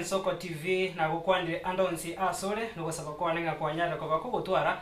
Ensoko TV nagokwanire ande onsi asore nogosaba kwane ng'a kwanyarire koba kogotwara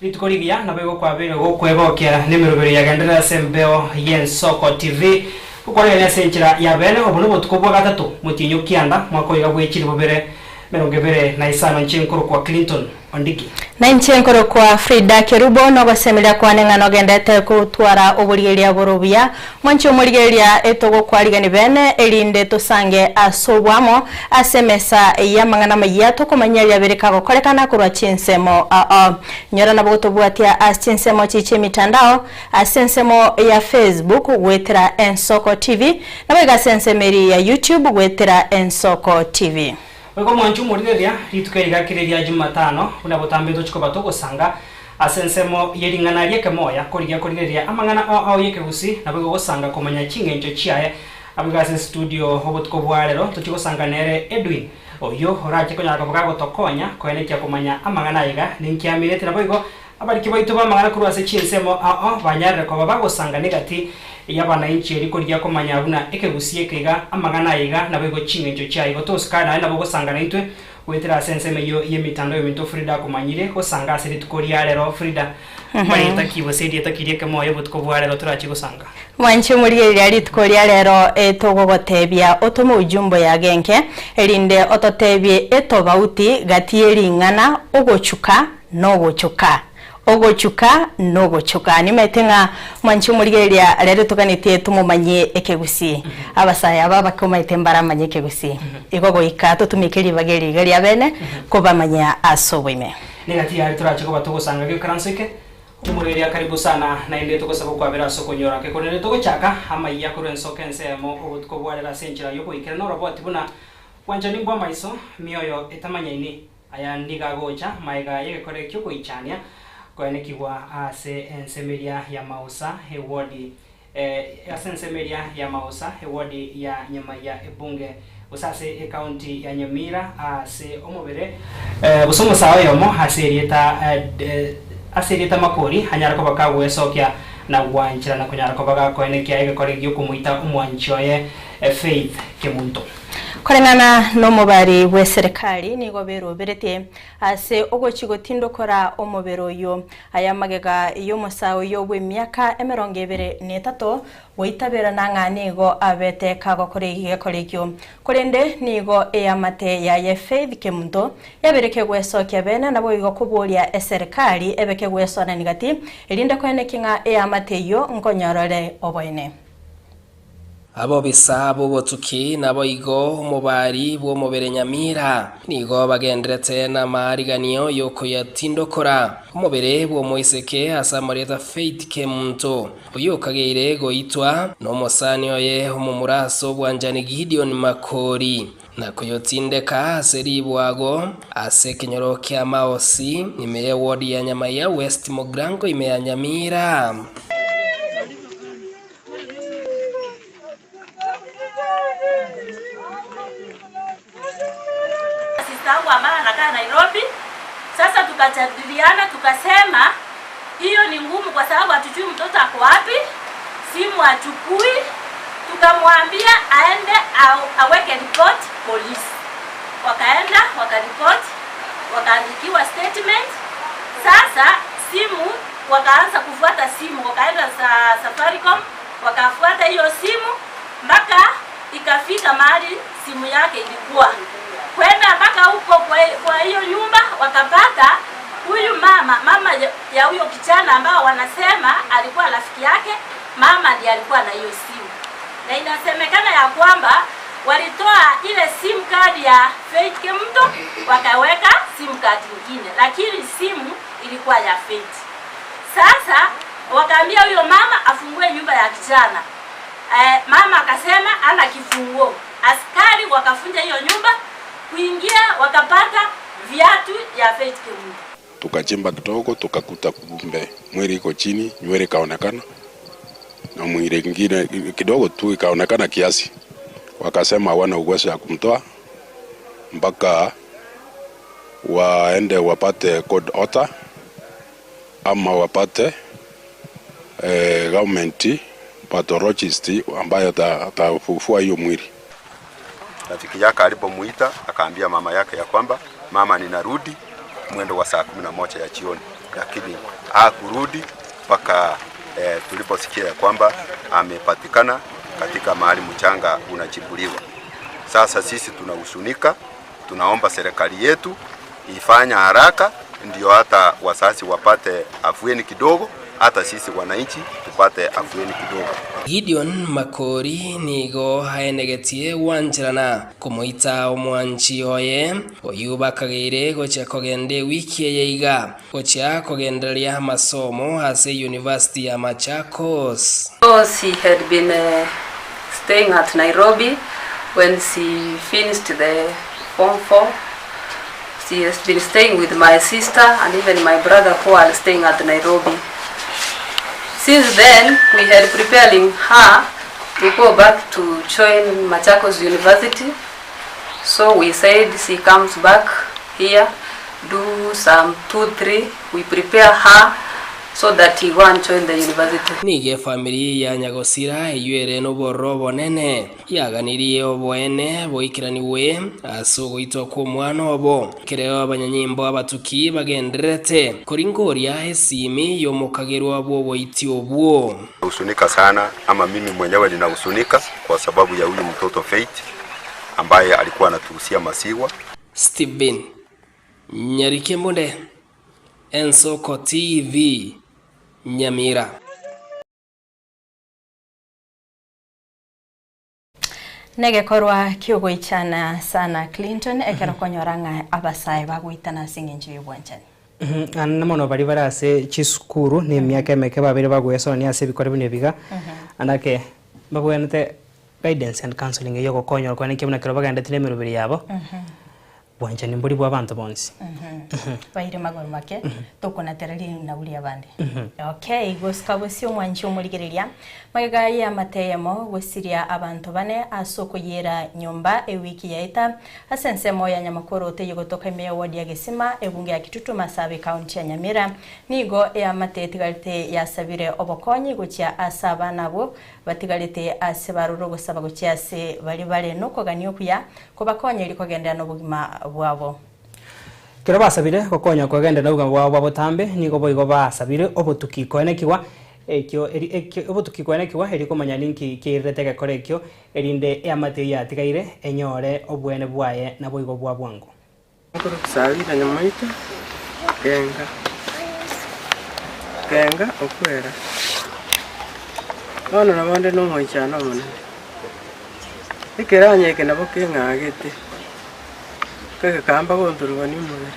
rituko rigiya naboigo kwabeire gokwegokia nemeroberi yagenderere ase embeo y'Ensoko TV. Gokwanera ase enchera ya bene obo nobotuko bwa gatato motienyi o kianda mwaka oiga bwe chilifu bibere 25 inche nkorokwa Clinton Ondigi. Na inche nkorokwa Frida Kerubo, nogosemeria kwane ng'a nogendete gotwara oborigereria bore obuya. Mwanche omorigereria etogokwarigani bene, erinde tosange ase oboamo ase emesa y'amang'ana amayia tokomanyia riabere kagokorekana korwa chinsemo ao. Inyora nabo gotobwatia ase chinsemo chi chi'emitandao, ase ensemo ya Facebook goetera Ensoko TV, Naboigo ase ensemo eria ya YouTube goetera Ensoko TV. Goika omwancho omorigereria rituko eri gakire ria Jumatano, buna botambe tochia koba togosanga ase ensemo ye ring'ana ri'ekemoya, korigia korigereria amang'ana ao ao y'ekegusii, naboigo gosanga komanya ching'encho chiaye. Aboigo ase estudio obotuko bwa rero tochia gosanga nere Edwin, oyio orache konyara koba gagotokonya koenekia komanya amang'ana aiga ninki aminete naboigo Abariki baito b'amang'ana korwa ase chinsemo ao banyarire koba bagosangana egati y'abanainchi erio korigia komanya buna ekegusii eke iga, amang'ana aya iga, naboigo ching'encho chiaye. Igo tosikae naende nabo ogosangana intwe goetera ase ensemo eyio y'emitandao y'ominto Frida akomanyire gosanga ase rituko ria rero. Frida, mbarieta ki gose erieta ki ri'ekemoyo obotuko bwa rero torachie gosanga? Mwanche omorigereria rituko ria rero etogogotebia otome ujumbe oyo agenke, erinde ototebie etobauti gati ye ring'ana ogochuka Nogochoka, ogochuka, nogochoka. Nimaete ng'a mwanche omorigereria rero toganetie tomomanyie ekegusii. Abasae aba abake omaete mbaramanye ekegusii. Igo goika totumeke ribaga eri iga ria bene kobamanyia ase oboime. Negati yaria torache koba togosanga geikaranso eke. Omorigereria karibu sana naende togosaba okwabera ase okonyora ake korende togochaka amayia korwa ensoko ensemo obotuko bwa rero ase enchera yoboikeranu oroboti buna bwanchani mbwamaiso mioyo etamanyaini. Aya nigo agocha magega y'egekore ki'ogoichania koenekigwa ase ensemo eria ya Mausa ewodi ase ensemo eria ya Mausa ewodi ya Nyamaiya ebunge gose ase ekaunti ya Nyamira ase omobere gose omosae oyomo ase erieta ase erieta Makori anyare koba kagwesokia na gwancherana konyara koba gakoenekia egekore gi'okomoita omwanchi oye Faith Kemunto. Koreng'ana nomobari bw'eserekari nigo beroberetie ase ogochia gotindokora omobere oyio. Aya magega y'omosae oyio bw'emiaka emerongo ebere na etato goitaberana ng'a nigo abete kagokora egekora ekio. Korende nigo eamate yaye Faith Kemunto yabere kegwesokia bene naboigo koboria eserekari ebe kegwesoanani gati erinde koenekia ng'a eamate eyio nkonyorore oboene. Abobisa b'obotuki, naboigo omobari bw'omobere nyamira, nigo bagenderete namaariganio y'okoyatindokora omobere bw'omoiseke ase amarieta Faith Kemunto, oyio okageire goitwa nomosani oye omomura ase obwanchani Gideon Makori, na koyotindeka ase ribwago ase ekenyoro kia Maosi, ime y'ewodi ya Nyamaiya West Mogrango ime ya Nyamira. Sister wangu ambaye anakaa Nairobi. Sasa tukajadiliana tukasema hiyo ni ngumu kwa sababu hatujui mtoto ako wapi, simu hachukui. Tukamwambia aende au, aweke report polisi. Wakaenda wakaripoti, wakaandikiwa statement. Sasa simu wakaanza kufuata simu, wakaenda sa Safaricom wakafuata hiyo simu mpaka ikafika mahali simu yake ilikuwa kwenda mpaka huko kwa hiyo nyumba, wakapata huyu mama mama ya huyo kijana ambao wanasema alikuwa rafiki yake, mama ndiye alikuwa na hiyo simu, na inasemekana ya kwamba walitoa ile sim card ya Faith Kemunto wakaweka sim card nyingine, lakini simu ilikuwa ya Faith. Sasa wakaambia huyo mama afungue nyumba ya kijana. Eh, mama akasema ana kifunguo. Askari wakafunja hiyo nyumba kuingia, wakapata viatu ya Faith Kemunto. Tukachimba kidogo tukakuta kumbe mwili iko chini, nywele ikaonekana na mwili ingine kidogo tu ikaonekana kiasi. Wakasema hawana uwezo ya kumtoa mpaka waende wapate court order ama wapate eh, government pathologist ambayo atafufua hiyo mwili. Rafiki yake alipomuita akaambia mama yake ya kwamba mama, ninarudi mwendo wa saa 11 ya jioni, lakini hakurudi mpaka tuliposikia ya kwamba amepatikana katika mahali mchanga unachimbuliwa. Sasa sisi tunahuzunika, tunaomba serikali yetu ifanye haraka ndio hata wazazi wapate afueni kidogo, hata sisi wananchi tupate afueni kidogo. Gideon Makori nigo aenegetie gwancherana komoita omwanchi oye oyu bakageire gochia kogenda ewiki eye iga gochia kogendereria amasomo ase University ya Machakos. So she had been staying at Nairobi when she finished the form 4. She has been staying with my sister and even my brother who are staying at Nairobi. Since then, we had preparing her to go back to join Machakos University. So we said she comes back here, do some 2, 3. We prepare her so that he go and join the university. Nigo efamiri ya nyagosira eyio ere nobororo obonene yaganirie oboene boikeranigwe ase ogoitwa kw'omwana obo. Ekero abanyanyimbo abatuki bagendererete koringoria esimi y'omokagerwa bw'oboiti obwo. Husunika sana ama mimi mwenyewe ninahusunika kwa sababu ya huyu mtoto Faith ambaye alikuwa anatuhusia maziwa. Stephen Nyarikembunde, Ensoko TV, Nyamira. Negekorwa kiogoichana sana Clinton ekero konyora ng'a abasae bagoitana ase eng'encho ya obwanchani. Ande mono baria bare ase chisukuru na emiaka emeke babere bagoesonia ase ebikore buna ebiga, anake mbabwenerete guidance and counseling eywo ogokonyora kwane buna ekero bagenderete na emeroberi yabo, bwanchani mbori bwa abanto bonsi. Baire magoro make tokonatereria rinagu ria abande. Okay, gosika bosio omwanchi omorigereria magega ya amateyemo gosiria abanto bane ase okoyera nyomba ewiki yaeta ase ensemo ya Nyamakoro oteye gotoka ime ya ward ya Gesima ebunge ya Kitutu Masabe county ya Nyamira nigo eamate etigarete yasabire obokonyi gochia ase abana abo batigarete ase baroro gosaba gochia ase bari bare nokogania okuya kobakonya eri kogendera nobogima bwabo. Kero basabire gokonya kogendera nobogima bwabo bwa botambe nigo boigo basabire obotuki koenekigwa ekio eri ekio obotuki koenekigwa eri komanya ninki kiirete egekora ekio erinde eamate yatigaire enyore obwene bwaye naboigo bwa bwango. Nkorokisabira nyamoita kenga kenga okwera bono nabo nde na omoichano omonene ekeranya eke nabo keng'agete kegekamba gonturubania omobere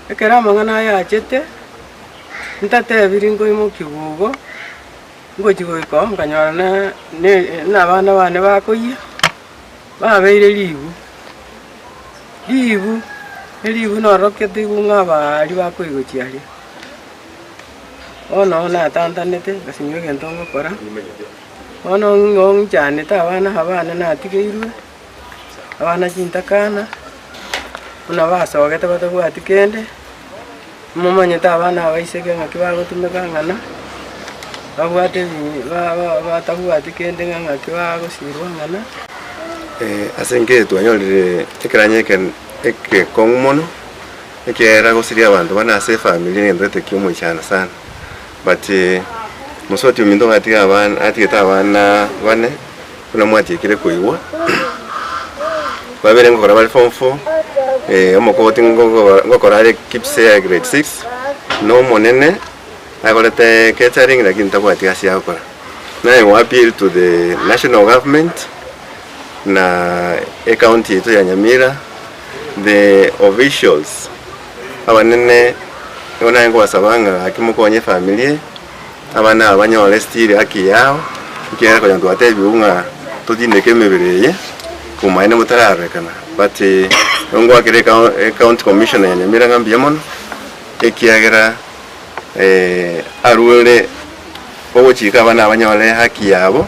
ekero amang'ana aya achete ntatebiri nkoimokiwa igo ngochi goika oo nkanyora na na abana bane bakoiyia babeire ribu ribu eribu norokete igo ng'a abaria bakoigochia aria. Bono natantanete ngasinywa egento ngokora, bono ng'o ng'ichanete abana aba bane natigeirwe, abana chintakana, buna basogete batabwati kende, momanyete abana abaiseke ng'aki bagotumeka ng'ana, babwate ebi ba ba batabwati kende ng'a ng'aki bagosirwa ng'ana. Ase engencho twanyorire ekeranya eke ekekong'u mono, ekiagera gosiria abanto bane ase efamiri negento gete kia omoichano sana. But mosubati ominto gatiga abana atigete abana bane, buna mwatiekire koigwa, babere ngokora bare form four, omokoti ngokora are KPSEA grade six, na omonene agorete catering lakini tabwati gasi agokora. Naye go appeal to the national government na ecounty yaito ya Nyamira, the officials abanene nigo naye nkobasaba ng'a gaki mokonye efamiri eye, abana aba banyore still haki yabo, ekiagera konya twatebiwu ng'a totindeke emebere eye, komaene motararorekana. But nigo ngoakera ecounty commissioner ya Nyamira ng'a mbuya mono, ekiagera arure ogochika abana aba banyore haki yabo,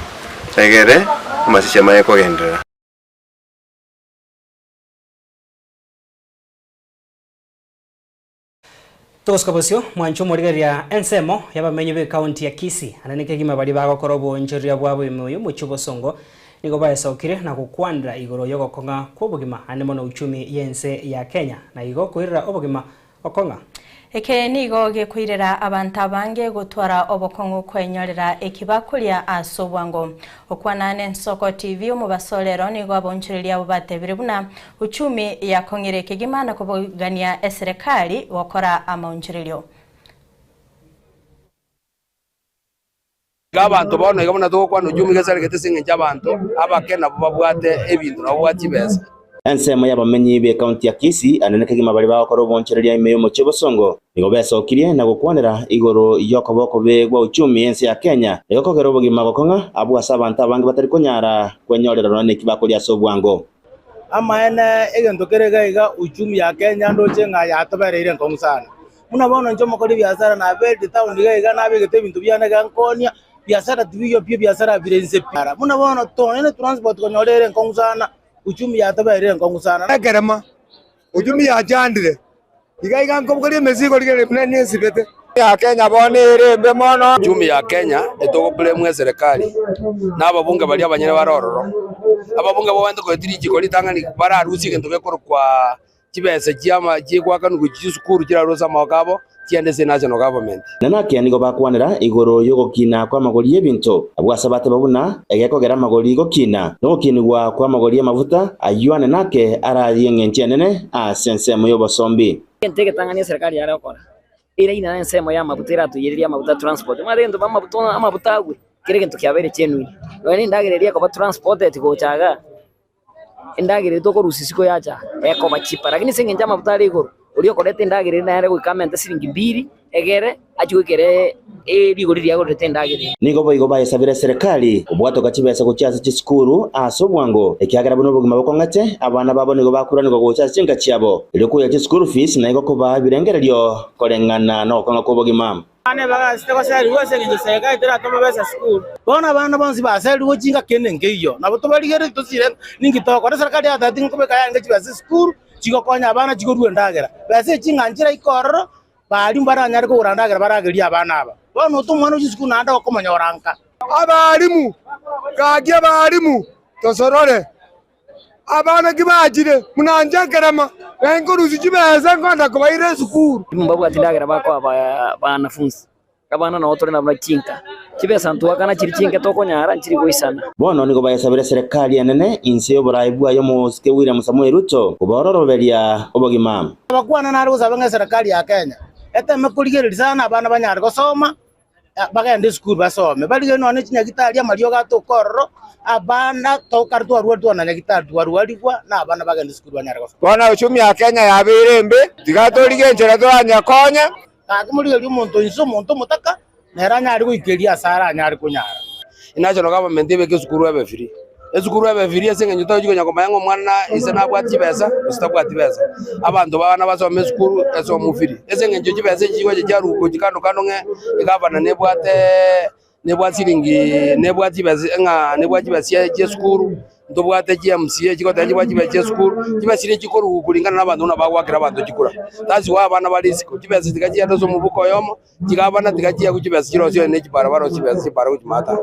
egere amasisi amanye kogenderera. Togosuka bosio, mwanche omorigereria ensemo y'abamenyi b'ecounty ya Kisii, anene kegima baria bagokora oboonchoreria bwabo ime y'omochie o Bosongo. Nigo baesokire na gokwanera igoro y'ogokong'a kw'obogima ande mono uchumi y'ense ya Kenya na igo koirera obogima gokong'a. Eke nigo gekoirera abanto abange gotwara obokong'u kwenyorera eki bakoria ase obwango. Okwana n'Ensoko TV omobaso rero nigo abaonchoreria abo batebire buna uchumi yakong'ire kegima na kobogania eserekari gokora amaonchorerio. Iga abanto bono iga buna togokwana uchumi gesaregete ase engencho abanto abake nabwo babwate ebinto, nabwo babwate chibesa. Ensemo y'abamenyi b'ekaunti ya Kisii anene kegima baria bagokora obonchoreria ime y'omochie o Bosongo nigo besokirie na gokwanera igoro y'okoba okobe gwa uchumi y'ense ya Kenya egokogera obogima gokong'a abwo ase abanto abange batari konyara kwenyorera nonya neki bakoria ase obwango. Amaene egento kere iga iga uchumi ya Kenya ndoche ng'a yatobereire enkong'u sana. Buna bono inche omokori ebiasara naberire town iga iga nabegete ebinto biane iga nkonia, biasara tibiyo pi ebiasara bire inse pi. Buna bono tonene transport konyora ere enkong'u sana, uchumi yatobereire enkong'u sana. Ekerema, uchumi yachandire, iga iga nkobogoria emesigo rigereria buna nesibete. Ya Kenya bono ere embe mono. Uchumi ya Kenya etogoblame eserekari na ababunge baria abanyene bare ororo. Ababunge babwenerete koetia richiko ritang'ani bararusie egento gekorokwa Chibesa chiama chigoakanwa gochia chisukuru chirarue ase amaboko abo, chiende ase National Government. Na nake nigo bakwanera igoro y'ogokina kw'amagori y'ebinto. Abwo ase bateba buna egekogera amagori gokina, nogokinigwa kw'amagori y'amafuta, ayio ane nake arayie engencho enene ase ensemo y'obosombi. Egento egetang'ani eserekari yare gokora, eraina na ensemo y'amabuta eratoiyererie amabuta transport, omanyete egento amabuta amabuta agwe, kera egento kiabeire genuine. Nonya na endagera eria ekoba transported gocha igaa. Endagera eria tokorusia isiko yacha ekoba cheaper, lakini ase eng'encho amafuta are igoro, oria okoreta endagera eria nere goika amente siringi mbiri, egere achie goikera rigori riria agorerete endagera eria. Nigo boigo bayesabire eserekari kobwatoka chibesa gochia ase chisukuru ase obwango, ekiagera buna obogima bokong'ete, abana babo nigo bakuranigwa gocha ase chinka chiabo, erio koyia chischool fees na igo kobaa ebirengererio koreng'ana nogokong'a kw'obogima. Abana bagasete goserigwa ase engencho Serikali teratoma besa sukuru. Bono abana bonsi baserigwe chingaki ende nkeiyo, nabo tobarigererie tosire ninki togokora. Eserikali yatebete nkobeka yarenge chibesa esukuru chigokonya abana chikorua endagera. Besa echi ng'a nchiraike ororo, barimu baranyare kogora endagera baragerie abana aba. Bono ote omwana ochia esukuru naende okomonyora nka. Abarimu, gaki abarimu, tosorore. Abana ki bachire buna inche ekerema, na inkorusia chibesa nkonda kobaira esukuru. Mbabwati endagera bakoa abanafunsi, abana nabo tore nabwo chinka, chibesa ntwakana chiri chinke tokonyara nchiri goisana. Bono nigo bayesabire serikali enene inse y'oboraai bwaye omosike William Samoei Ruto kobaororoberia obogima. Abakwana nare gosaba ng'a eserekari ya Kenya eteme korigereria sana abana banyare gosoma bagende esukuru basome, barigererie nonya ne chinyagitari amariogo atoke ororo, abana tokare twarwa twana nyagitari twarwarigwa na abana bagende esukuru banyare gosoma. Bono uchumi ya Kenya yabeire embe, tiga torige enchera toranyekonye. Gaki morigererie omonto inse omonto omotaka, nere anyare goikeria ase aranyare konyara. National government ebeke esukuru ebe free. Esukuru ebe free ase eng'encho tochi konya komanya ng'a omwana ise nabwate chibesa gose tabwati besa. Abanto abana basome esukuru esomu free. Ase eng'encho chibesa echi chigocha chiarwa gochia kando kando ng'a egavana nebwate nebwate siringi nebwate chibesa ng'a nebwate chibesa chia chia esukuru, ntobwate chi MCA chigoteba chibwate chibesa chia esukuru, chibesa chiria chikorwa kulingana na abanto buna bagoakera abanto chikura. That's why abana bare isiko, chibesa tiga chiende ase omobuko oyomo. Chigavana tiga chiagwe chibesa chirosie ne chibarabara chibesa chibarabara gochia maata.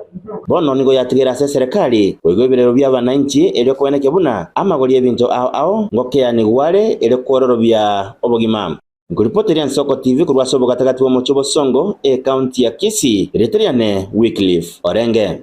Bono nigo yatigaire ase eserekari koigwa ebirero bi'abananchi erio koenekia buna amagori y'ebinto ao ao ngokeanigwa are erio kwororobia obogima. Nkoripoteria Ensoko TV korwa ase obogatagati bw'omochie o Bosongo, ecounty ya Kisii, erieta riane Wycliffe Orenge.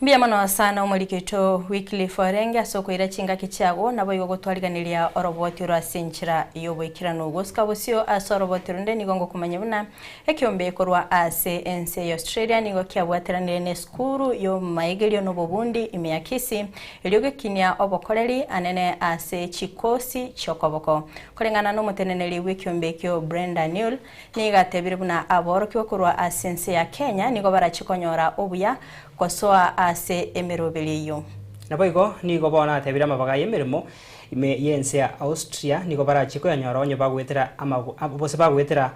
Mbuya mono sana omoriki oito Wycliffe orenge ase okoira chingaki chiago, naboigo gotwariganiria oroboti oro ase enchera y'oboikeranu. Gosuka bosio ase oroboti ronde nigo ngokomanya buna ekeombe korwa ase ense ya Australia nigo kiabwateranire nesukuru y'omoegerio na obobundi ime ya Kisii erio gekinia obokoreri anene ase chikosi chi'okoboko. Koreng'ana nomoteneneri bw'ekeombe ekio Brenda Newell, Nigo atebire buna aborokigwa korwa ase ense ya Kenya nigo barachie konyora obuya gosoa ase emeroberi eyio. Naboigo nigo bono atebire amabaga y'emeremo ime y'ense ya Austria nigo barachie koyanyora onye bagoetera gose bagoetera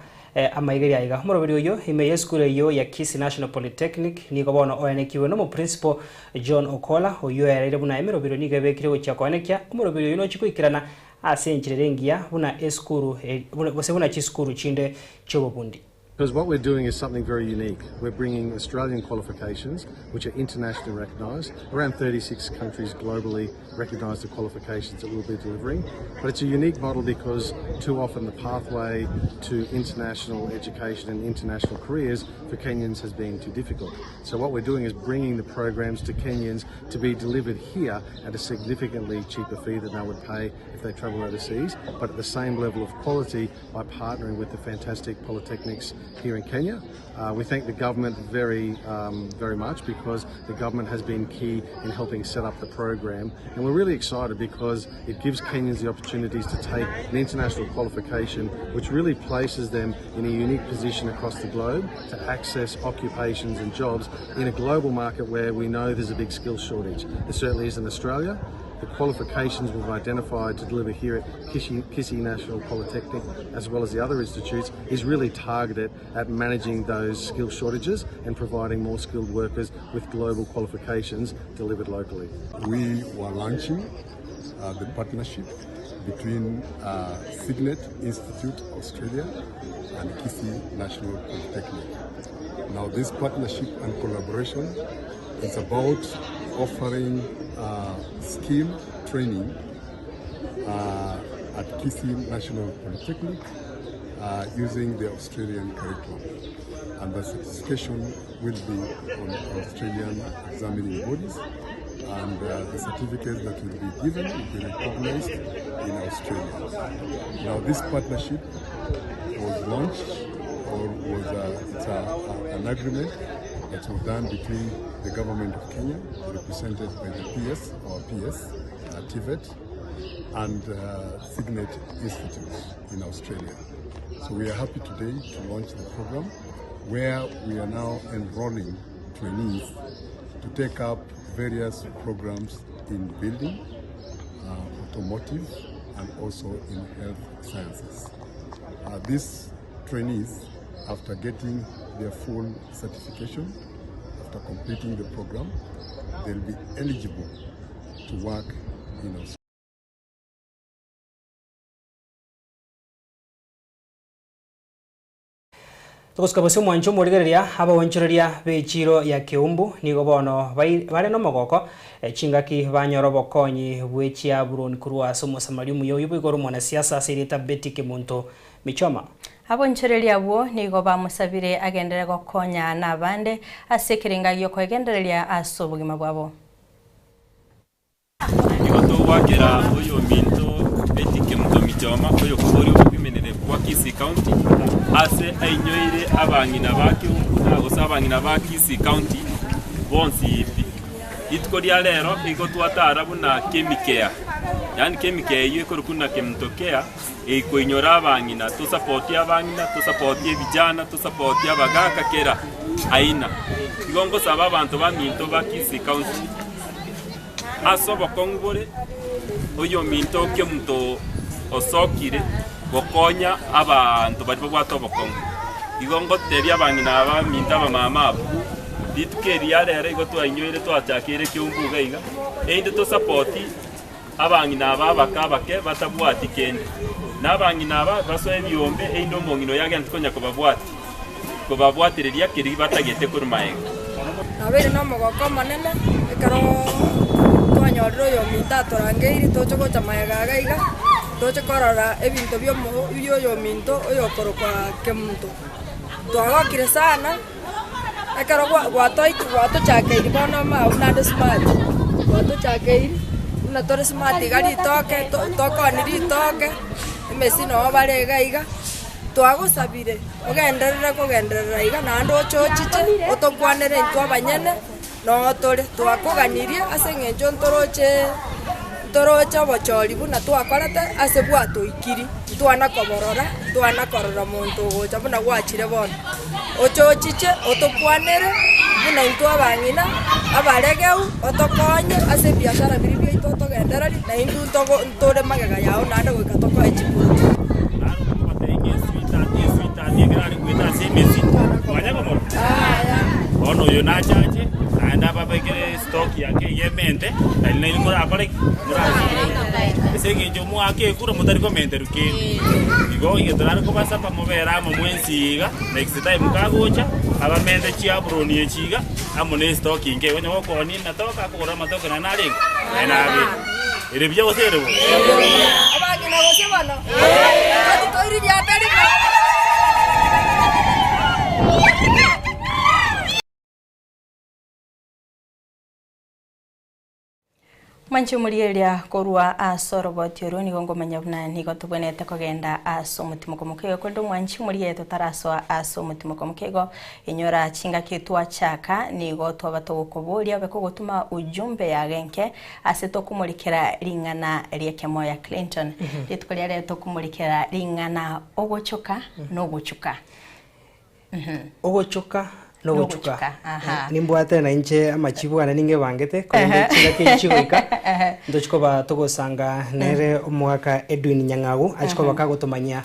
amaigerio aiga. Omoroberi oyio ime y'esukuru eyio ya Kisii National Polytechnic nigo bono oenekiwe n'omoprincipo John Okola oyio oereire buna emeroberi nigo ebekire gochia koenekia omoroberi oyio nochie goikerana Ase enchera ere engiya buna esukuru gose buna chisukuru chinde chi'obobundi. Because what we're doing is something very unique. We're bringing Australian qualifications, which are internationally recognised. Around 36 countries globally recognise the qualifications that we'll be delivering. But it's a unique model because too often the pathway to international education and international careers for Kenyans has been too difficult. So what we're doing is bringing the programs to Kenyans to be delivered here at a significantly cheaper fee than they would pay if they travel overseas, but at the same level of quality by partnering with the fantastic polytechnics here in Kenya. We thank the government very, very much because the government has been key in helping set up the program. And we're really excited because it gives Kenyans the opportunities to take an international qualification, which really places them in a unique position across the globe to access occupations and jobs in a global market where we know there's a big skills shortage. There certainly is in Australia. The qualifications we've identified to deliver here at Kisii National Polytechnic, as well as the other institutes, is really targeted at managing those skill shortages and providing more skilled workers with global qualifications delivered locally. We were launching the partnership between Signet Institute Australia and Kisii National Polytechnic. Now, this partnership and collaboration is about offering skill training at Kisii National Polytechnic using the Australian curriculum. And the certification will be on Australian examining bodies, and the certificates that will be given will be recognized in Australia. Now, this partnership was launched, or was it's an agreement that was done between the government of Kenya, represented by the PS or PS, TVET, and Signet Institute in Australia. So we are happy today to launch the program, where we are now enrolling trainees to take up various programs in building, automotive, and also in health sciences. These trainees, after getting their full certification, after completing the program, they'll be eligible to work in Australia. Togosika bosio omwancho omorigereria abaonchoreria b'echiro ya Keumbu nigo bono bare nomogoko chingaki banyora obokonyi bw'echiaburoni korwa ase omosamari omuya oyio boigo ore omwanasiasa ase erieta Betty Kemunto Michoma. Abonchoreria abwo nigo bamosabire agenderere gokonya nabande ase ekerenga giokoegendereria ase obogima bwabo. Nigo togwakera oyominto Betty Kemunto Michoma oyokoboria obogimenere bwa Kisii County ase ainyoire abang'ina ba Keumbu na gose abang'ina ba Kisii County bonsi pi. Rituko ria rero igo twatara buna Kemikea, yaani Kemikea eyio ekorokwa buna Kemunto Care eikoinyora abang'ina, tosapotie abang'ina, tosapotie vijana, tosapotie abagaka kera aina. Igo ngosaba abanto baminto ba Kisii County ase obokong'u bore oyominto Kemunto osokire gokonya abanto baria babwate obokong'u. Igo ngotebia abang'ina aba baminto abamama aba, rituko eri ria rero igo twainyoire twachakire Keumbu iga iga, erinde tosapoti abang'ina aba abake abake batabwati kende. Na abang'ina aba basoe ebiombe erinde omong'ina oyo agende konya kobabwati, kobabwatereria keri batagete korwa maega. Nabeire nomogoko omonene ekero twanyorire oyominto atorangeiri toche gocha magega iga iga, toche korora ebinto biomo bia oyominto oyokorokwa Kemunto. Twagokire sana, ekero gwa gwatoiki gwatochakeiri bono amabu naende smart, gwatochakeiri buna tore smart iga ritoke to tokoonia ritoke, emesi noo bare iga iga, twagosabire ogenderere kogenderera iga naende oche ochiche otokwanere intwe abanyene noo tore. Twakoganirie ase eng'encho ntoroche ntoroche obochori buna twakorete ase bwatoikiri, ntwana koborora, ntwana korora monto ogocha buna gwachire bono. Oche ochiche otokwanere buna intwe abang'ina, abaregeu, otokonye ase ebiashara biria biaito otogendererie, na intwe ntogo ntore magega yao naende goika tokoe chikura. Bono oyo nachache. Naende ababekere estock yake iga emente, nari nainwe morakore ki? Morasire. Ase eng'encho moake ekura motari komenterwa kende. Igo onye torare kobasaba mobere amo mwensi iga, next time kagocha, abamente chiaburoni echi iga, amo na estock inke iga, onye gokoonia amatoke akogora amatoke naende narenge? Naende nabere. Ere buya gose ere bobe? Abang'ina gose bono? Toiriria atari bo. Mwanche omorigereria korwa ase oroboti orwo nigo ngomanya buna nigo tobwenerete kogenda ase omotimoko mokeigo korende omwanchi omorigereria totarasoa ase omotimoko mokeigo inyora chingaki twachaka nigo twaba togokoboria obe kogotuma ujumbe yagenke ase tokomorikera ring'ana ri'ekemoya Clinton rituko ria rero tokomorikera ring'ana ogochoka na ogochuka. Ogochoka na ogochuka. Nogochuka, aha. Nimbwate na inche amachibu ane ningebangete korende chingaki echi chigoika ntochi koba togosanga nere omogaka Edwin Nyang'au achi koba kagotomanyia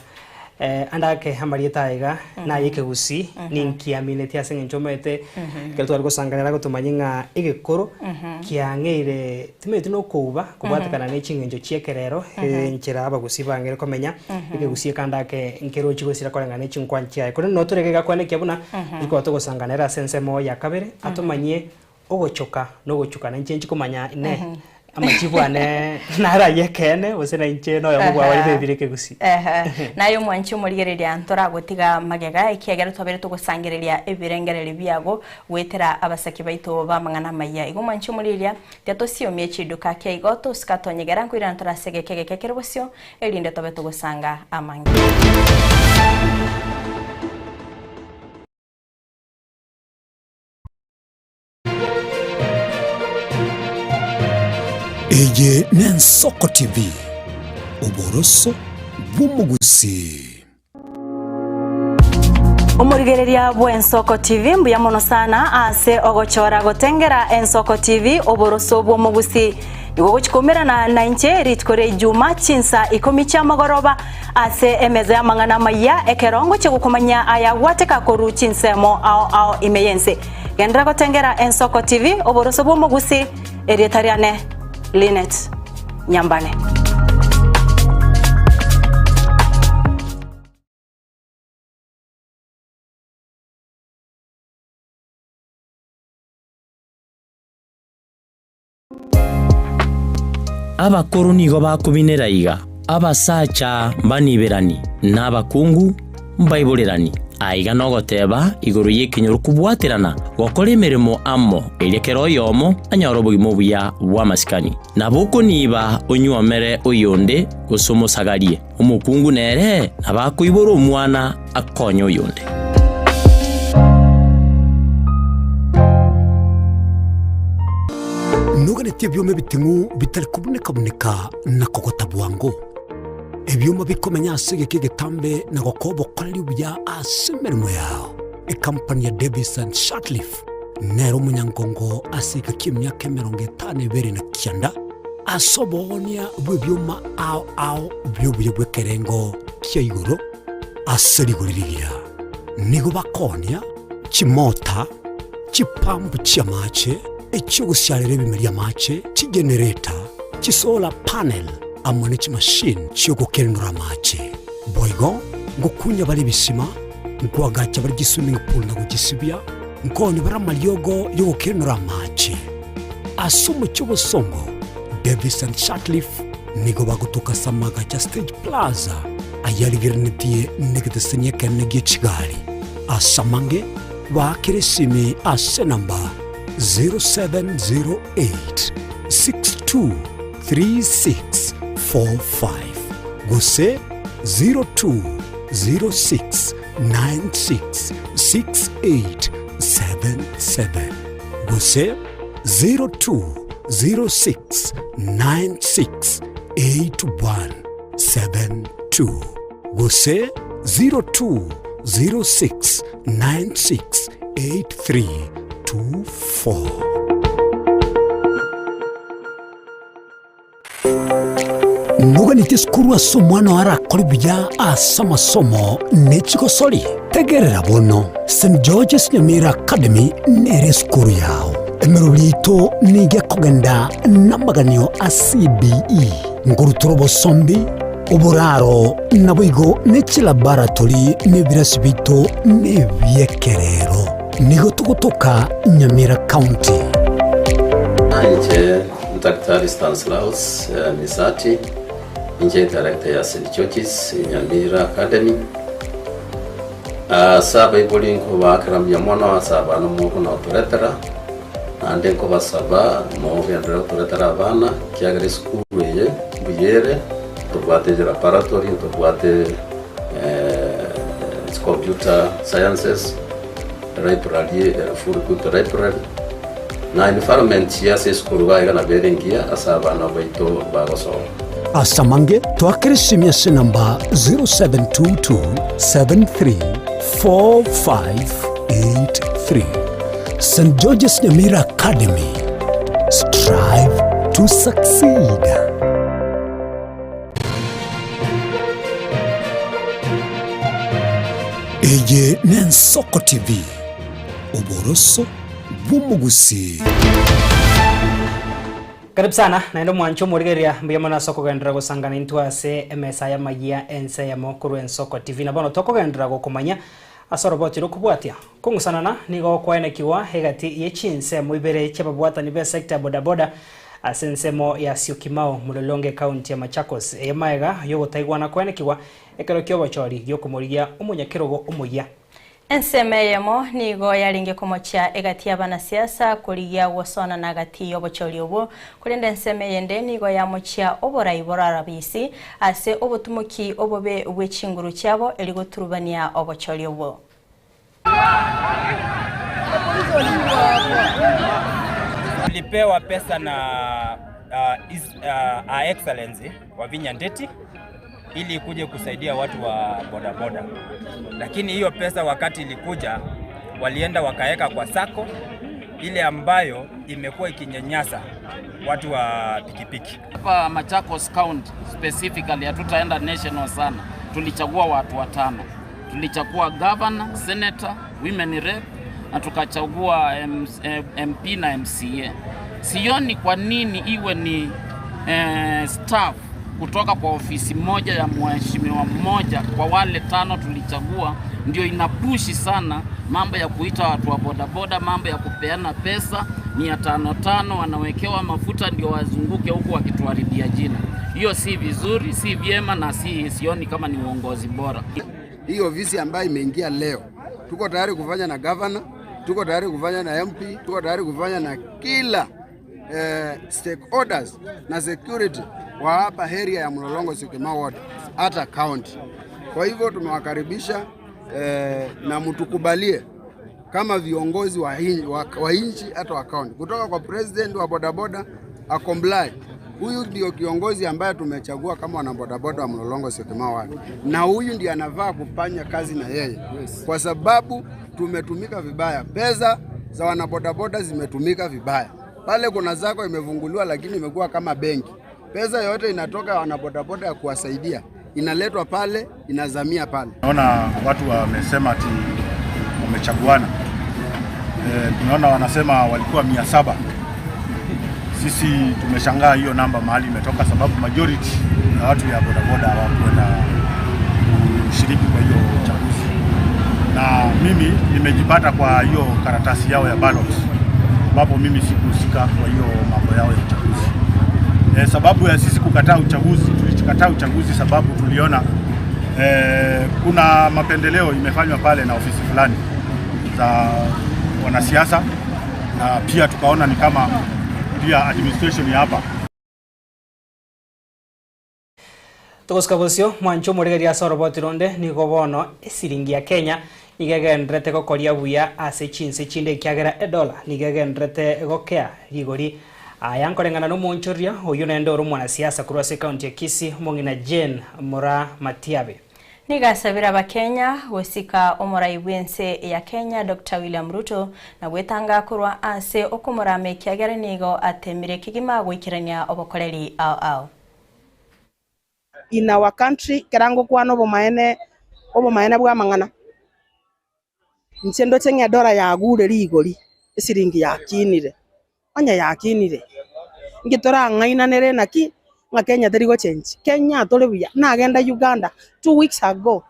ande ake amarieta aya iga naye ekegusii ninki aminetie ase eng'encho omanyete ekero tware gosanga nere agotomanyia ng'a egekoro kiang'eire timanyeti nokouba kobwatekana ne ching'encho chia ekerero enchera abagusii bang'eire komenya. Ekegusia ekande ake nkerochi gosira koreng'ana ne chinkwana chiaye. Korende notoreke gakwana ekiya buna rikoba togosangana ere ase ensemo ya kabere atomanyie ogochoka na ogochuka na inche nchikomanya inee amachibu ane naro ayio ekeene gose na inche noyomo bwa baria bebire ekegusia. Ehe. Naye omwanchi omorigereria ntoragotiga magega ekiagera twabeire togosangereria ebirengererio biago goetera abasake baito b'amang'ana amaya. Igo omwanchi omorigereria tiga tosiomie chiduka ake igo tosika tonyegera nkoirana tore ase egeka egeke kere bosio erinde tobe togosanga amange. Eye n'Ensoko TV, oboroso bw'omogusii. Omorigereria bw'Ensoko TV mbuya mono sana ase ogochora gotengera Ensoko TV oboroso bw'omogusii. Nigo ogochia koumerana nainche rituko ria Ijuma chinsa ikomi chiamagoroba ase emeza y'amang'ana amayia ekero ngochia gokomanyia aya gwateka korwa chinsemo ao ao ime y'ense. Genderera gotengera Ensoko TV oboroso bw'omogusii erieta riane Linet Nyambane. Abakoro nigo bakobinera iga, Abasacha mbaniberani, na abakungu mbaiborerani. Aiga nogoteba igoro y'ekenyoro kobwaterana gokora emeremo amo, erio kera oyomo anyore obogima obuya bw'amasikani. Nabo okoniba onywomere oyonde gose omosagarie, omokungu nere nabo akoibora omwana akonye oyonde. Noganetie ebioma ebiting'u bitari kobuneka-buneka na kogota bwango, ebioma bikomenya ase egeka egetambe na gokoa obokoreri obuya ase emeremo yao. Ekampani ya Davis and Shirtliff nere omonyangongo ase egeka ki'emiaka 52 na kianda ase oboonia bw'ebioma ao ao bi'obuya bw'ekerengo kia igoro ase rigori rigiya. Nigo bakoonia chimota, chipampu chi'amache, echi'ogosiarera ebimeri amache, chigenereta, chisolar panel, amo ne chimashini chi'ogokenenora amache. Boigo ngokunya bare ebisima, nkoagacha bare chiswimming pool na gochisibia, nkoonia bare amariogo y'ogokenenora amache. Ase omochie obosongo, Davis and Shirtliff nigo bagotoka ase amagacho a Stage Plaza ayarigerenetie negeteseni ekenene gie chigari. Ase amange, baakere esimi ase enamba 0708 623645 gose 0206 966877 gose 0206 968172 gose 0206 968324. Noganeti esukuru ase omwana oo arakore buya ase amasomo ne chigosori? Tegerera bono, St. George's Nyamira Academy nere esukuru yao. Emeroberi yaito nigo ekogenda namaganio a CBE, nkorutora obosombi, oboraro, naboigo ne chilaboratory na ebirasi biaito nebi'ekerero. Nigo togotoka Nyamira County. Inche Daktari Stanislaus Misati, inche director ya St George's Nyamira Academy. Ase abaibori nkobaakera mbuya mono ase abana mokonotoretera, naende nkobasaba mogenderere gotoretera abana, ekiagera esukuru eye mbuya ere, ntobwate laboratory, ntobwate computer sciences, library ere full equipped library, na environment ase esukuru iga iga nabo ere engiya ase abana baito bagosoma. Ase amange toakere esimi ase enamba 0722734583. St George's Nyamira Academy, strive to succeed. Eye n'Ensoko TV, oboroso bw'omogusii. Karibu sana naende omwanche omorigereria mbuya mono ase okogenderera gosangana intwe ase emesa y'amayia ense eyemo korwa Ensoko TV. Na bono tokogenderera gokomanya ase oroboti rokobwatia. Kong'usanana nigo gokwaenekigwa egati ye chinsemo ibere chi'ababwatani b'esecta ya bodaboda ase ensemo ya Syokimau, Mlolongo ecounty ya Machakos. Eye maega yogotaigwana koenekigwa ekero ki'obochori gi'okomorigia omonyakerogo omoyia. Ensemo eyemo nigo yarenge komochia egati y'abanasiasa korigia gosonana gati y'obochori obwo, korende ensemo eyende nigo yamochia oborai borarabisi ase obotumoki obobe bwe chinguru chiabo erio goturubania obochori obwo. Tulipewa pesa na Her Excellency Wavinya Ndeti ili ikuje kusaidia watu wa bodaboda, lakini hiyo pesa wakati ilikuja walienda wakaweka kwa sako ile ambayo imekuwa ikinyanyasa watu wa pikipiki. Hapa Machakos County specifically, hatutaenda national sana. Tulichagua watu watano. Tulichagua governor, senator, women rep na tukachagua MP na MCA. Sioni kwa nini iwe ni staff kutoka kwa ofisi moja ya mheshimiwa mmoja kwa wale tano tulichagua, ndio inapushi sana mambo ya kuita watu wa bodaboda, mambo ya kupeana pesa 500 5, wanawekewa mafuta ndio wazunguke huku wakituharibia jina. Hiyo si vizuri, si vyema na sioni kama ni uongozi bora. Hii ofisi ambayo imeingia leo, tuko tayari kufanya na governor, tuko tayari kufanya na MP, tuko tayari kufanya na kila stakeholders na security wa hapa area ya Mlolongo Syokimau Ward hata county. Kwa hivyo tumewakaribisha na mtukubalie kama viongozi wa nchi hata wa county, kutoka kwa president wa bodaboda acomply. Huyu ndio kiongozi ambaye tumechagua kama wanabodaboda wa Mlolongo Syokimau Ward, na huyu ndiye anafaa kufanya kazi na yeye, kwa sababu tumetumika vibaya. Pesa za wanabodaboda zimetumika vibaya. Pale kuna sacco imefunguliwa, lakini imekuwa kama benki. Pesa yote inatoka wanabodaboda ya kuwasaidia inaletwa pale, inazamia pale. Naona watu wamesema ati wamechaguana. Tunaona wanasema walikuwa 700. Sisi tumeshangaa hiyo namba mahali imetoka, sababu majority ya watu ya bodaboda hawakwenda kushiriki kwa hiyo uchaguzi, na mimi nimejipata kwa hiyo karatasi yao ya ballot, ambapo mimi sikuhusika kwa hiyo mambo yao ya uchaguzi. Sababu ya sisi kukataa uchaguzi, tulikataa uchaguzi sababu tuliona kuna mapendeleo imefanywa pale na ofisi fulani za wanasiasa, na pia tukaona ni kama pia administration ya hapa. Togosika bosio mwancho omorigereria ase oroboti ronde nigo bono esiringi ya Kenya nigo egenderete gokoria buya ase chinse chinde ekiagera edola nigo egenderete gokea rigori aya nkoreng'ana na omonchoria oywo naende ore omwanasiasa korwa ase ekaunti ya Kisii omong'ina Jane Mura Matiabe. Nigasabira abakenya gosika omorai bwense ya Kenya Dr. William Ruto na gwetanga korwa ase okomorama ekiagera nigo atemire kegima goikerania obokoreri ao ao. In our country kerango kwana obomaene obomaene bwa amang'ana inche ndoche ng'a edora yagure rigori esiringi yakinire. Onye yakinire, inki torang'ainanere naki ng'a Kenya teri gochenji? Kenya tore buya, nagenda Uganda 2 weeks ago,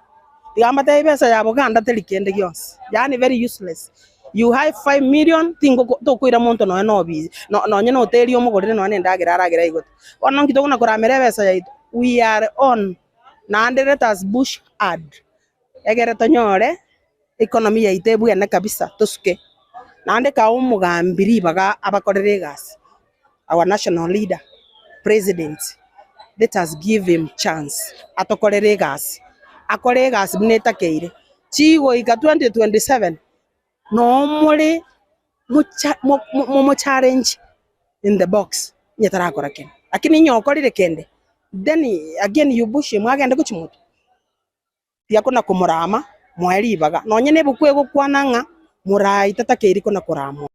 tiga mbatebie ebesa ya Buganda teri kende gionsi, yaani very useless. You have 5 million tingoko tokoira monto nonye na obisi nonye na hoteli omogorere nonye na endagera aragere aigote. Bono nki tokona koramera ebesa yaito? We are on, naende let us push hard, egere tonyore economy yaito ebwene kabisa tosuke. Naende kae omogambi ribaga abakorere egasi, our national leader, president, let us give him chance atokorere egasi, akore egasi buna etakeire. Chigoika 2027 nomore mocha momochallenge in the box onye tarakora kende, lakini onye okorire kende then again you push him agende gochia motwe. Tiga kona komorama, moe ribaga. Nonye nebuku egokwana ng'a morai tatakeiri kona koramwa.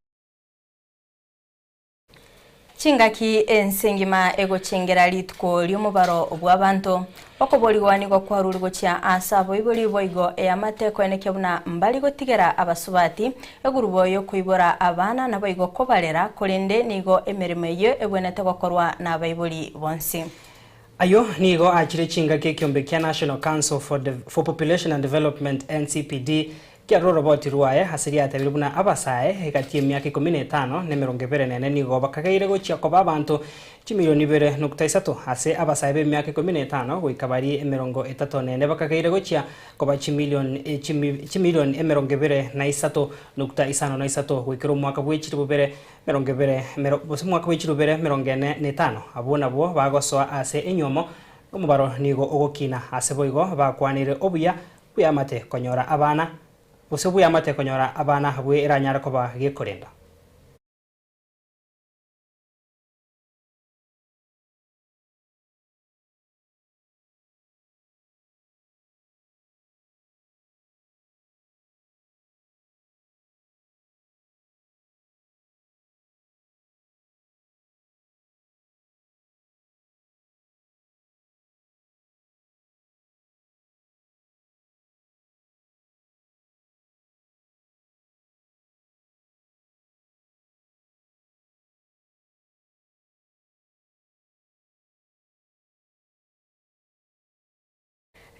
Chingaki ense engima egochengera rituko ri'omobaro bw'abanto. Okoborigwa nigo kwarure gochia ase abaibori boigo eamate koenekia buna mbari gotigera abasubati egurubo y'okoibora abana naboigo kobarera korende nigo emeremo eyio ebwenerete gokorwa nabaibori bonsi. Ayio nigo achire chingaki ekiombe kia National Council for for Population and Development, NCPD, kiarure oroboti rwaye ase riatebire buna abasae egati y'emiaka ikomi na etano na emerongo ebere na ene nigo bakageire gochia koba abanto chimilioni ibere nukta isato ase abasae b'emiaka ikomi na etano goika baria emerongo etato na ene bakageire gochia koba chimilioni chimilioni emerongo ebere na isato nukta isano na isato goikera omwaka bw'echiribu bere Merongo ebere, mero, gose omwaka bwe chilifu ibere merongo ene na etano, abwo nabwo bagosoa ase enyuomo, omobaro nigo ogokina. Ase boigo bakwanire obuya bw'eamate konyora abana, gose bw'eamate konyora abana abwo eranyare koba gekorenda.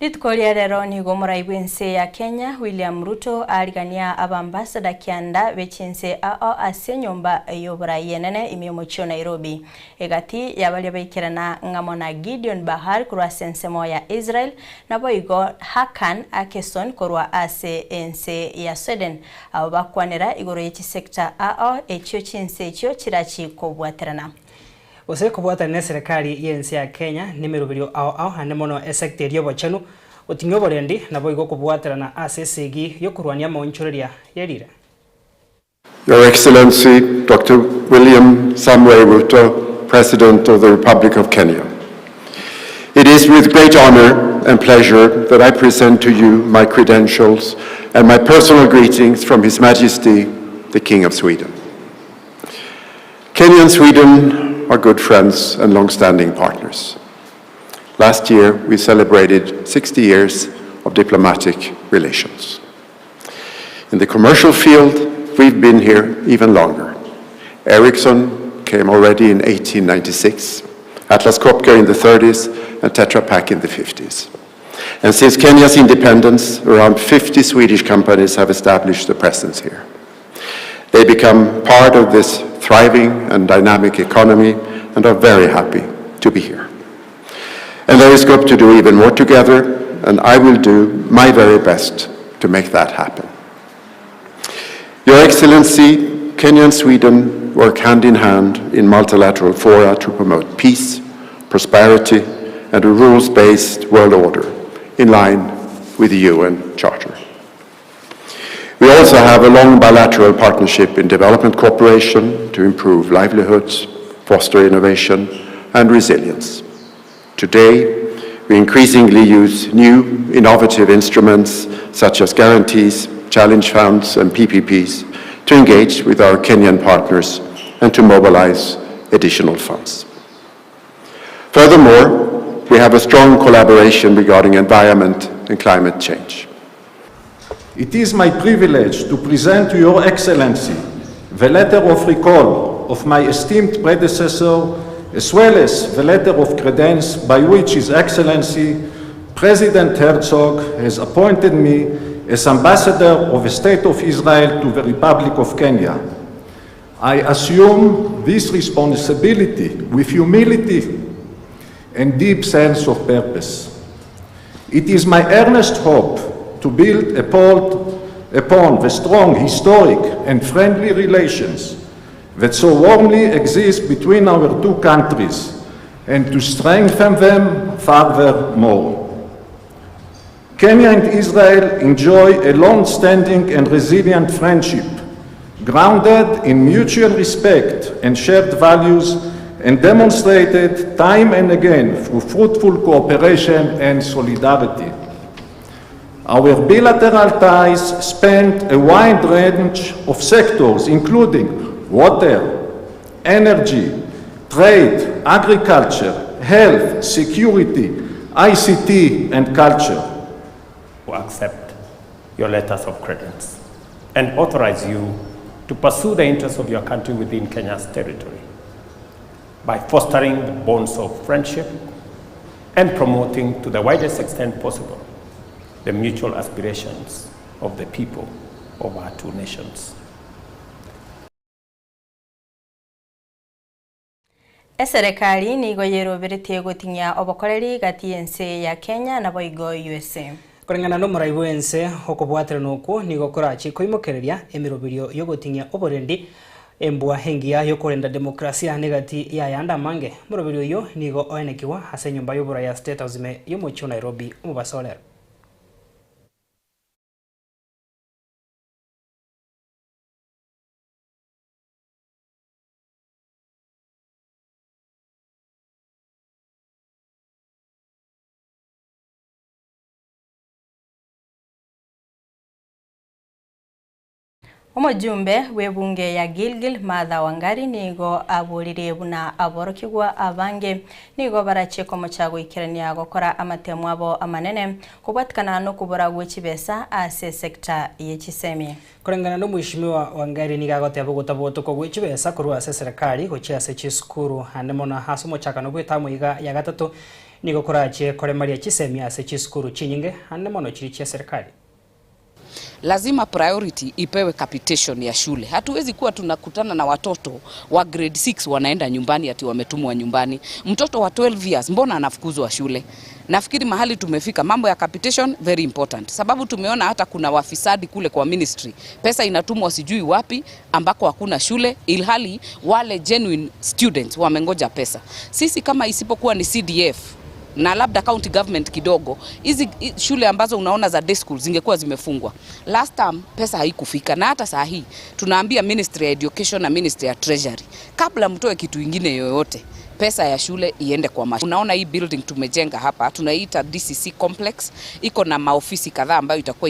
Rituko ria rero nigo omorai bw'ense ya Kenya William Ruto arigania abambassador kianda be chinse ao ase enyomba y'oborai enene ime y'omochie o Nairobi. Egati y'abaria baikerana ng'amo na Gideon Bahar korwa ase ensemo ya Israel naboigo Hakan Akeson korwa ase ense ya Sweden abo bakwanera igoro ye chisector ao echio chinse echio chirachi kobwaterana. Gose kobwatana neserekari y'ense ya Kenya nemeroberio ao ao ande mono esecta eria y'obochenu, goting'ia oborendi naboigo okobwaterana ase esegi y'okorwania amaonchoreria ye rire. Your Excellency Dr. William Samoei Ruto, President of the Republic of Kenya. It is with great honor and pleasure that I present to you my credentials and my personal greetings from His Majesty, the King of Sweden. Kenya and Sweden are good friends and long-standing partners. Last year, we celebrated 60 years of diplomatic relations. In the commercial field, we've been here even longer. Ericsson came already in 1896, Atlas Copco in the 30s, and Tetra Pak in the 50s. And since Kenya's independence, around 50 Swedish companies have established a presence here. They become part of this thriving and dynamic economy and are very happy to be here. And there is scope to do even more together, and I will do my very best to make that happen. Your Excellency, Kenya and Sweden work hand in hand in multilateral fora to promote peace, prosperity, and a rules-based world order in line with the UN Charter. We also have a long bilateral partnership in development cooperation to improve livelihoods, foster innovation, and resilience. Today, we increasingly use new innovative instruments such as guarantees, challenge funds, and PPPs to engage with our Kenyan partners and to mobilize additional funds. Furthermore, we have a strong collaboration regarding environment and climate change. It is my privilege to present to Your Excellency the letter of recall of my esteemed predecessor, as well as the letter of credence by which His Excellency President Herzog has appointed me as ambassador of the State of Israel to the Republic of Kenya. I assume this responsibility with humility and deep sense of purpose. It is my earnest hope to build upon the strong historic and friendly relations that so warmly exist between our two countries and to strengthen them furthermore. Kenya and Israel enjoy a long-standing and resilient friendship, grounded in mutual respect and shared values and demonstrated time and again through fruitful cooperation and solidarity. Our bilateral ties span a wide range of sectors, including water, energy, trade, agriculture, health, security, ICT, and culture. To accept your letters of credence and authorize you to pursue the interests of your country within Kenya's territory by fostering the bonds of friendship and promoting to the widest extent possible the mutual aspirations of the people of our two nations. Eserekari nigo yeroberetie goting'ia obokoreri gati y'ense ya Kenya naboigo USA. Koreng'ana nomorai bw'ense, okobwaterana okwo nigo korache koimokereria emeroberio y'ogoting'ia oborendi, embwa engiya y'okorenda demokrasia negati y'ayande amange. Omoroberio oyio nigo oenekigwa ase enyomba y'oborai ya State House ime y'omochie o Nairobi omobaso o rero. Omojumbe bw'ebunge ya Gilgil Martha Wangari nigo aborire buna aborokigwa abange nigo barachie komocha goikerania gokora amatemo abo amanene kobwatikana nokobora gwe chibesa ase sector ye chisemi. Koreng'ana na omweshimiwa Wangari nigo agoteba ogotabotoka gwe chibesa korwa ase eserekari gochia ase chisukuru ande mono ase omochakano bw'etamu iga ya gatato nigo korachie koremaria chisemi ase chisukuru chinyinge ande mono chiria chia eserekari. Lazima priority ipewe capitation ya shule. Hatuwezi kuwa tunakutana na watoto wa grade 6 wanaenda nyumbani ati wametumwa nyumbani. Mtoto wa 12 years mbona anafukuzwa shule? Nafikiri mahali tumefika, mambo ya capitation very important, sababu tumeona hata kuna wafisadi kule kwa ministry, pesa inatumwa sijui wapi ambako hakuna shule, ilhali wale genuine students wamengoja pesa. Sisi kama isipokuwa ni CDF na labda county government kidogo, hizi shule ambazo unaona za day school zingekuwa zimefungwa. Last term pesa haikufika, na hata saa hii tunaambia Ministry ya Education na Ministry ya Treasury, kabla mtoe kitu ingine yoyote, pesa ya shule iende kwa mash. Unaona hii building tumejenga hapa, tunaiita DCC complex, iko na maofisi kadhaa ambayo itakuwa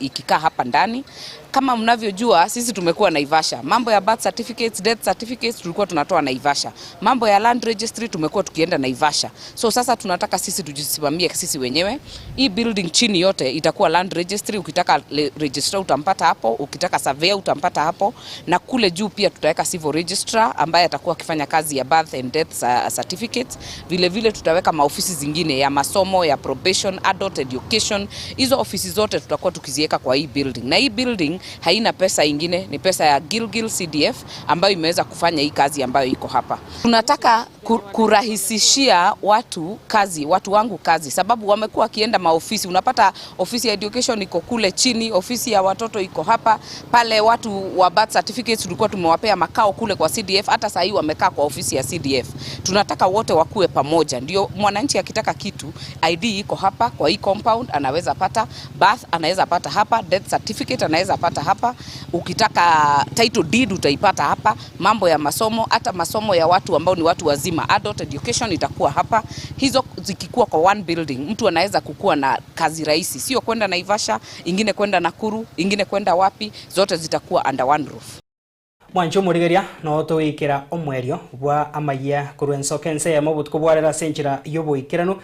ikikaa hapa ndani. Kama mnavyojua sisi tumekuwa Naivasha, mambo ya birth certificates, death certificates tulikuwa tunatoa Naivasha, mambo ya land registry tumekuwa tukienda Naivasha. So sasa tunataka sisi tujisimamie sisi wenyewe. Hii building chini yote itakuwa land registry, ukitaka registrar utampata hapo, ukitaka surveyor utampata hapo, na kule juu pia tutaweka civil registrar ambaye atakuwa akifanya kazi ya birth and death certificates. Vile vile tutaweka maofisi zingine ya masomo, ya probation, adult education. Hizo ofisi zote tutakuwa tukiziweka kwa hii building, na hii building haina pesa ingine, ni pesa ya Gilgil CDF ambayo imeweza kufanya hii kazi ambayo iko hapa. Tunataka kurahisishia watu kazi, watu wangu kazi, sababu wamekuwa wakienda maofisi. Unapata ofisi ya education iko kule chini, ofisi ya watoto iko hapa pale. Watu wa birth certificates tulikuwa tumewapea makao kule kwa CDF, hata saa hii wamekaa kwa ofisi ya CDF. Tunataka wote wakuwe pamoja, ndio mwananchi akitaka kitu, ID iko hapa kwa hii compound, anaweza pata birth, anaweza pata hapa, death certificate anaweza pata hapa, ukitaka title deed utaipata hapa, mambo ya masomo, hata masomo ya watu ambao ni watu wazima, adult education itakuwa hapa. Hizo zikikuwa kwa one building, mtu anaweza kukua na kazi rahisi, sio kwenda Naivasha, ingine kwenda Nakuru, ingine kwenda wapi, zote zitakuwa under one roof. Mwanche omorigeria noo togoikera omwerio bwa amayia korwa ensoka ense eyemo obotuko bwarera ase enchera y'oboikeranu.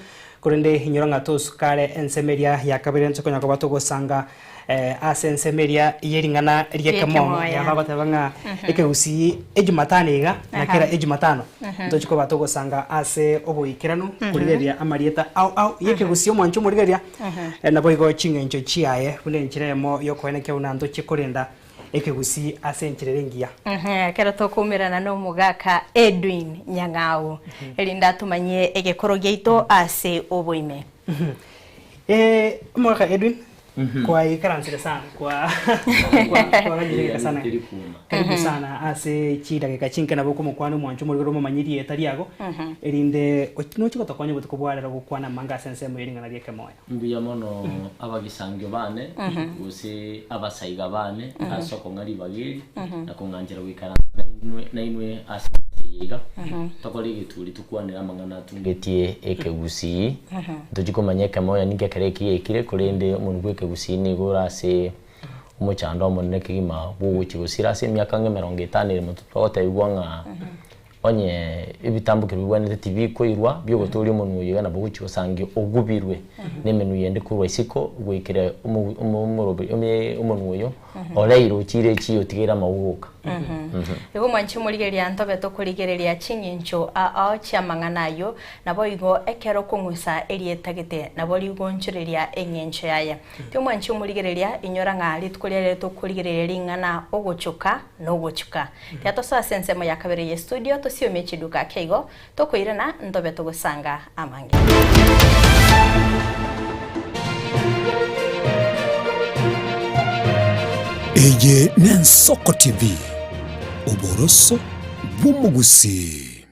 Korende inyora ng'a tosukare ensemo eria ya kabere ntokonya koba togosanga ase ensemo eria ye ring'ana ri'ekemomo. Ri'ekemoya. Bagoteba ng'a ekegusii ejumatano iga na kera ejumatano ntochi koba togosanga ase oboikeranu korigereria amarieta ao ao y'ekegusii omwancho omorigereria naboigo ching'encho chiaye buna enchera eyemo yokoenekia buna ntochie korenda ekegusii ase enchera ere engiya. Ekero tokoumerana nomogaka Edwin Nyang'au erinde atomanyie egekoro giaito ase oboime. Omogaka Edwin, kwaikaransire sana, kwa kwaganyire egeka sana. Karibu sana ase chidakika chinke nabo okomokwana omwancho omorwere omomanye rieta riago, erinde noche gotokonya obotuko bwa rero gokwana amanga ase ensemo ye ring'ana ri'ekemoyo. Mbuya mono abagisangio bane, gose abasaiga bane, ase okong'a ribaga eri, na kong'anchera goikaransa nainwe nainwe ase emesa eye iga, tokore egeturi tokwanere amang'ana atungetie ekegusii. Ntochie komanya ekemoyo ninki ekero eki giaikire, korende omonwe bwa ekegusii nigo ore ase omochando omonene kegima bwogochia gosira ase emiaka ang'e emerongo etano ere motwe twagotebiwa ng'a Onye ebitambokero bigwenerete tibikoirwa bi'ogotooria omonwa oyo iga nabo ogochia gosangia ogubirwe nemenwa yende korwa isiko goikera omonwa oyo oreire ochiire echiya otigeire amauga oka. Igo mwanche omorigereria ntobe tokorigereria ching'encho ao chi'amang'ana ayio, naboigo ekero okong'usa erieta gete nabo rigonchoreria eng'encho yaye. Timwanche omorigereria, inyora ng'a rituko riria riria tokorigereria ring'ana ogochoka na ogochuka. Tiga tosoe ase ensemo ya kabere ye studio tosiomie chiduka ake igo, tokoirana ntobe togosanga amange. Eye n'Ensoko TV, oboroso bw'omogusii.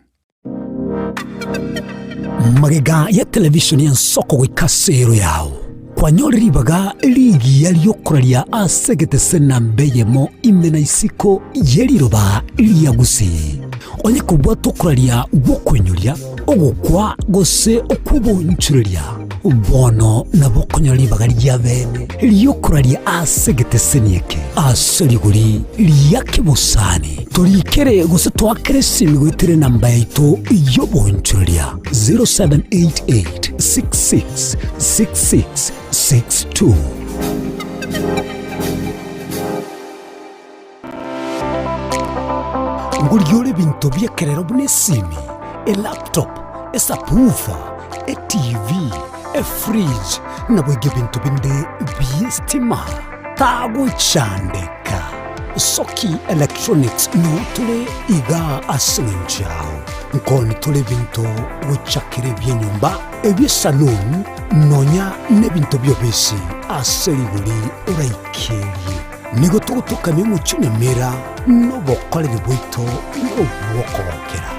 Magega ya televisheni y'ensoko goika ase ero yao, kwanyore ribaga rigiya ri'okoraria ase egetese namba eyemo ime na isiko ye riroba ria Gusii. Onye kobwate okoraria gw'okoinyoria, ogokwa gose okw'obonchoreria, bono nabo okonyora ribaga ria bene ri'okoraria ase egeteseni eke ase rigori ria kebosani. Torikere gose toakere esimi goetera enamba yaito y'obonchoreria 0788666662. Ngorigia ore ebinto bi'ekerero buna esimi, elaptop, esubwoofer, etv, efridge, naboigo ebinto binde bi'estima. Tagochandeka. Soki Electronics noo tore igaa ase eng'encho yao. Nkoni tore ebinto gochakera ebi'enyomba, ebi'esaloon, nonya nebinto bi'obisi ase rigori oraikerie. Nigo togotokania omochie Nyamira nobokoreri bwaito nobw'okogokera.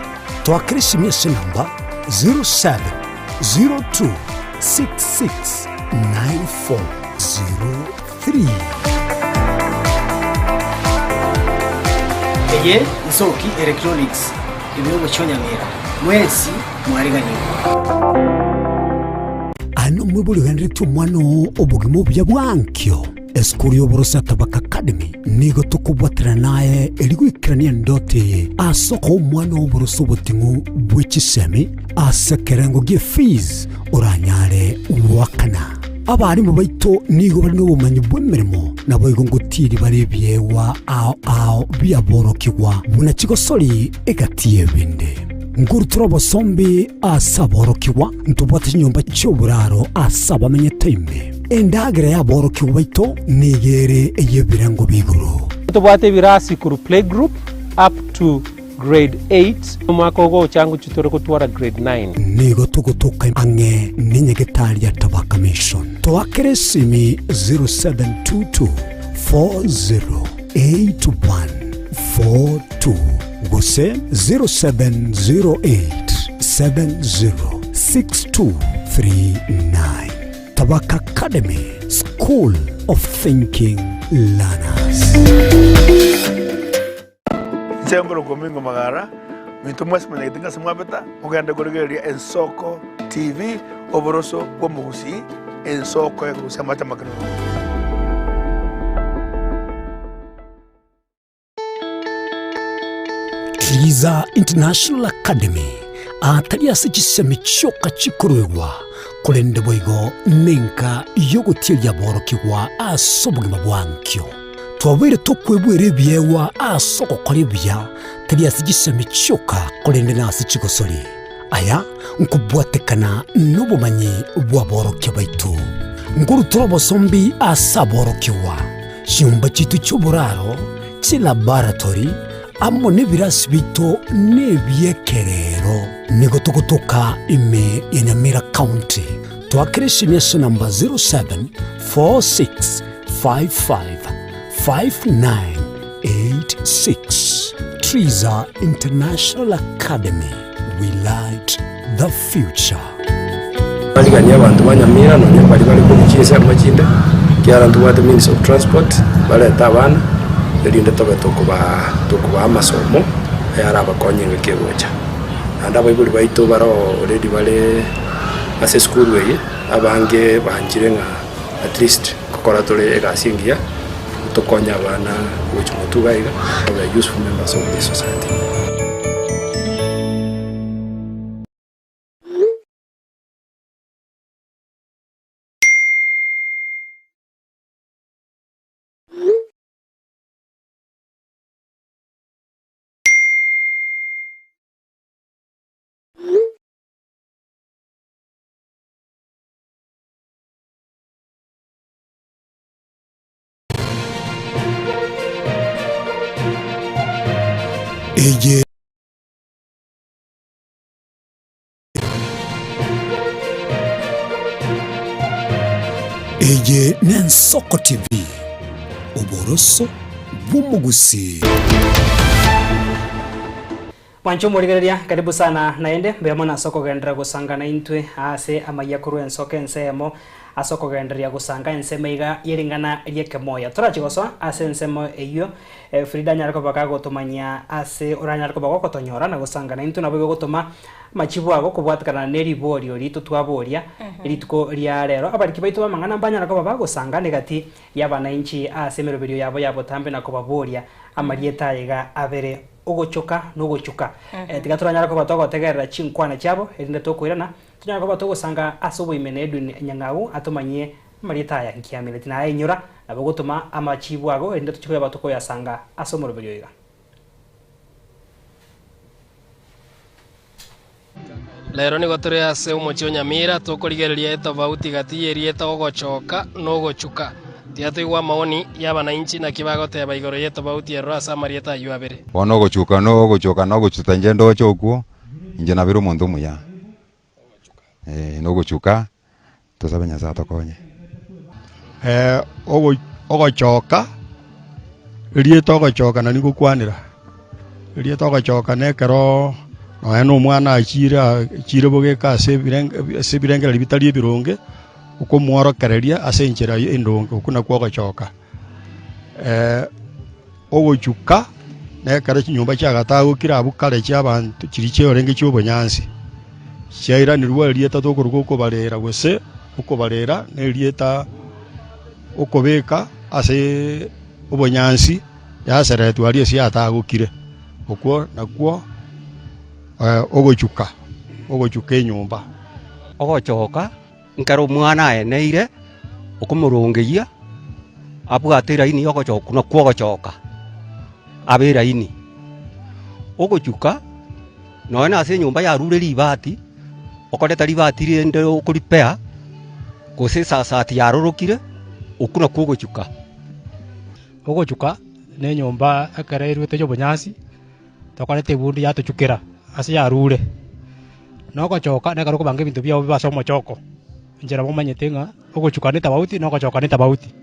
Toakere esimi ase enamba 0702669403. Eye Nsoki Electronics ime omochie o Nyamira. Mwensi mwariganigwe. Aye nomoibori ogenderetie omwana oo obogima obuya bwa ankio. Esukuru y'Oboroso ya Tabaka Academy nigo tokobwaterana naye erio goikerania endoto eye ase okoa omwana w'oboroso oboting'u bwe chisemi ase ekerengo gie fees oranyare goakana. Abarimu baito nigo bare nobomanyi bw'emeremo naboigo ngotiiri bare ebiegwa ao ao biaborokigwa buna chigosori egati y'ebinde. Nkorutora obosombi ase aborokigwa, ntobwate chinyomba chi'oboraro ase abamenyete ime. Endagera y'aborokigwa baito nigo ere ey'ebirengo bia igoro. Tobwate ebirasi korwa playgroup up to grade 8, omwaka ogocha ngochia tore gotwara grade 9. Nigo togotoka ang'e nenyagetari ya Tabaka Mission. Toakere esimi 0722 408142 gose 0708 706239. Tabaka Academy, School of Thinking Learners. Inche nkorokwa Omingo Magara, minto mwensi monyagete ng'a ase mwabeta, mogende korigereria Ensoko TV, oboroso bw'omogusii, ensoko ekorusia amache amakenunu. Triza International Academy, aatari ase chisemi chioka chikoruegwa, Korende boigo nenka y'ogotieria aborokigwa ase obogima bwa nkio. Twabeire tokwebwera ebiegwa ase ogokora ebuya, tari ase chisemi chioka, korende nase chigosori. Aya nkobwatekana nobomanyi bw'aborokia baito. Nkorutora obosombi ase aborokigwa, chinyomba chiaito chi'oboraro, chilaboratory, amo nebirasi biaito nebi'ekerero. Nigo togotoka ime ya Nyamira County. Twakera esimi ase namba 0746555986. Triza International Academy, we light the future. Bariganie abanto ba Nyamira nonya baria bare korwa chinsemo chinde, ekiagera ntobwate means of transport, barete abana, erinde tobe tokobaa tokobaa amasomo ayarabakonye engaki egocha. Naende abaibori baito bare already bare ase esukuru eye, abange banchire ng'a at least nkokora tore egasi engiya, tokonye abana gochia motwe iga iga, babe useful members of this society. Eye Eye n'Ensoko TV, oboroso bw'omogusii. Mwanche omorigereria, karibu sana naende, mbuya mono ase okogenderera gosanga naintwe aase amayia korwa ensoko ensemo ase okogendereria gosanga ensemo iga ye ring'ana ri'ekemoyo. Torachi gosoa ase ensemo eyio, Frida anyare koba gagotomanyia ase oranyare koba gokotonyora na gosanga naintwe naboigo gotoma amachibu ago kobwatekana ne riborio rito twaboria rituko ria rero. Abariki baito b'amang'ana mbanyare koba bagosanga negati y'abanainchi ase emeroberio yabo ya botambe na kobaboria amarieta aiga abere ogochoka na ogochuka. Tiga toranyare koba togotegerera chinkwana chiabo erinde tokoirana tonyare koba togosanga ase oboime na Edwin Nyang'au atomanyie Amarieta aya nkiamereti na ayainyora, nabo gotoma amachibu ago, erinde tochie koyaba tokoyasanga ase omoroberio oiga. Rero nigo tore ase omochie o Nyamira tokorigereria etofauti gati y'erieta ogochoka na ogochuka. Tiga toigwe amaoni y'abanainchi naki bagoteba igoro y'etofauti eroro ase amarieta ayio abere. Bono ogochuka na ogochoka na ogochuta inche ndoche okwo, inche nabere omonto omuya, eh, na ogochuka. Tosabe Nyasae atokonye. Ogochoka, erieta ogochoka nari ngokwanera, erieta ogochoka na ekero nonya na omwana achire achire bogeka ase ebirenge ase ebirengererio bitari ebironge, okomworokereria ase enchera endonge, okwo nakwo ogochoka. Ogochuka na ekero chinyomba chiagatagokire abwo kare chi'abanto chiria chiorenge chi'obonyansi, chiairanirwe erieta tokoruga okobarera gose okobarera na erieta okobeka ase obonyansi yaseretwe aria ase yatagokire. Okwo nakwo ogochuka, ogochuka enyomba. Ogochoka Ekero omwana aeneire okomorongeyia, abwate eraini y'ogochoka nakwo ogochoka, abe eraini. Ogochuka, nonya na ase enyomba yarure ribati, okoreta ribati rinde okoripea, gose esasati yarorokire, okwo nakwo ogochuka. Ogochuka na enyomba ekero erwete y'obonyansi, tokoreta ebundi yatochukera ase yarure. Na ogochoka nekero okobanga ebinto biao bibe ase omochoko, enchera momanyete ng'a ogochuka netabauti na ogochoka netabauti.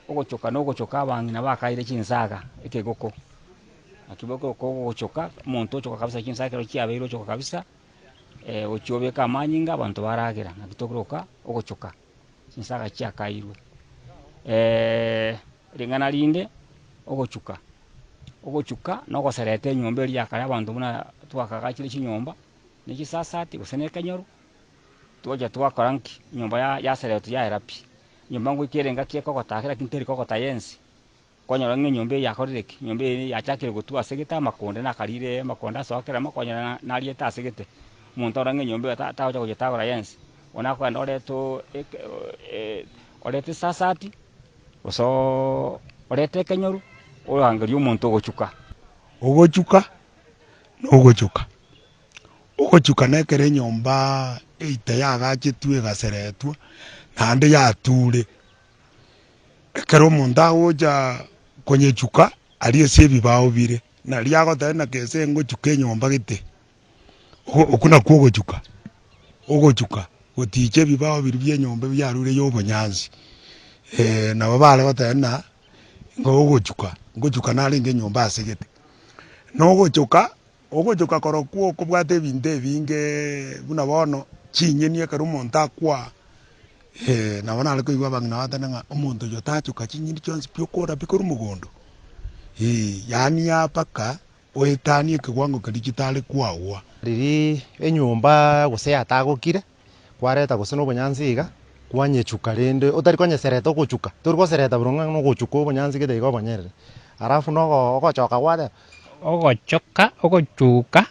Ogochoka na ogochoka abang'ina bakaire chinsaga ekegoko, naki bokoroka ogochoka, omonto ochoka kabisa chinsaga ekero chiabeire ochoka kabisa, ochia obeka amanyinga abanto baragera, naki tokoroka ogochoka, chinsaga chiakairwe. Ring'ana rinde, ogochuka. Ogochuka na ogosereta enyomba eria ya kare abanto buna twakagachire chinyomba, ne chisasati gose na ekenyoru, twacha twakora nki? Enyomba ya yaseretwa yaera pi. Enyomba ngoika ere engaki ekogota ake lakini teri kogota yensi, kwanyora ng'a enyomba eye yakorire ki? Enyomba eye yachakire gotwa ase gete amakonde nakarire amakonde asoa kera amo kwanyora nariete ase gete. Omonto arore ng'a enyomba eye tagocha goyetagora yensi, bono akogenda orete oo eke orete esasati, gose ooo orete ekenyoru, orangerie omonto ogochuka. Ogochuka na ogochuka. Ogochuka nekero enyomba eita yagachetwe egaseretwa, naende yature. Ekero omonto agocha konyechuka aria ase ebibao bire, nario agoteba naki ase ngochuka enyomba gete, okwo nakwo ogochuka, ogochuka goticha ebibao biria bia enyomba biarure ya obonyansi. Nabo bare goteba ng'a nigo ogochuka, ngochuka narenge enyomba ase gete. Na ogochuka, ogochuka korokwo okobwate ebinto ebingeeee buna bono chinyeni ekero omonto akwaa. Nabo nare koigwa abang'ina bateba ng'a omonto oyio tachoka chinyeni chionsi pi okora pi korwa mogondo, yaani yaa mpaka oetanie ekewango keria chitare kwagwa. Riria enyomba gose yatagokire, kwareta gose na obonyansi iga, kwanyechuka rende otari konyesereta ogochuka, tori gosereta buna ng'a nogochuka obonyansi gete iga obonyerere, alafu na ogo ogochoka gwateba. Ogochoka, ogochuka,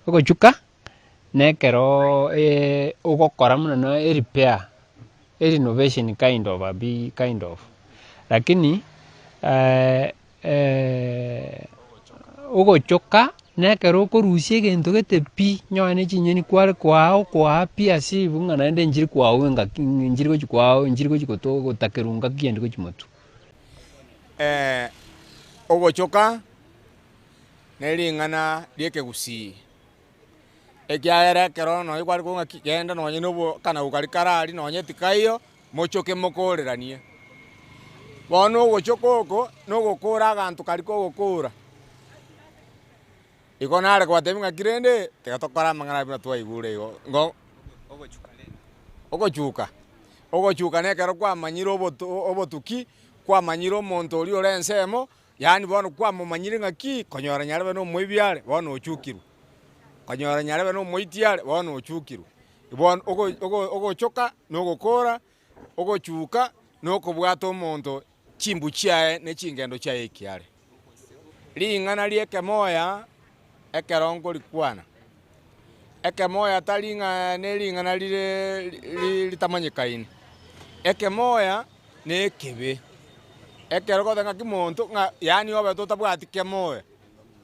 ogochuka. Nekero ogokora buna na erepair, erenovation kind of a big kind of, lakini ogochoka nekero okorusia egento gete pi, nonye na chinyeni kware koaa okoaa pi ase ibu ng'a naende nchiri koawa engaki nchiri gochi koawa nchiri gochi goto gotakerwa ngaki kende gochia motwe. Ogochoka ne ring'ana ri'ekegusii. Ekiagera ekero nonya kware kong'a ki genda nonye na obo akanago karia kare aria nonye tikaiyo, mochoke mokooreranie. Bono ogochoka oko, na ogokora aganto karia kogokora. Igo nare kobatebia ng'aki rende, tiga tokore amang'ana aya buna twaigure igo, ngo ogochuka, ogochuka na ekero kwamanyire obotu obotuki, kwamanyire omonto oria ore ensemo, Yaani bono kwamomanyire ng'aki, konyora nyarebe nomoibi are, bono ochukirwe. Konyora nyarebe nomoiti are, bono ochukirwe. Bono ogo ogo ogochoka na ogokora, ogochuka na okobwata omonto chimbu chiaye ne chingendo chiaye ekiare. Ring'ana ri'ekemoya ekero nkorikwana, ekemoya tari ng'a ne ring'ana rire ri ritamanyekaini, ekemoya. nekebe. Ekero ogoteba ng'aki monto ng'a yaani obete otabwati kemoya,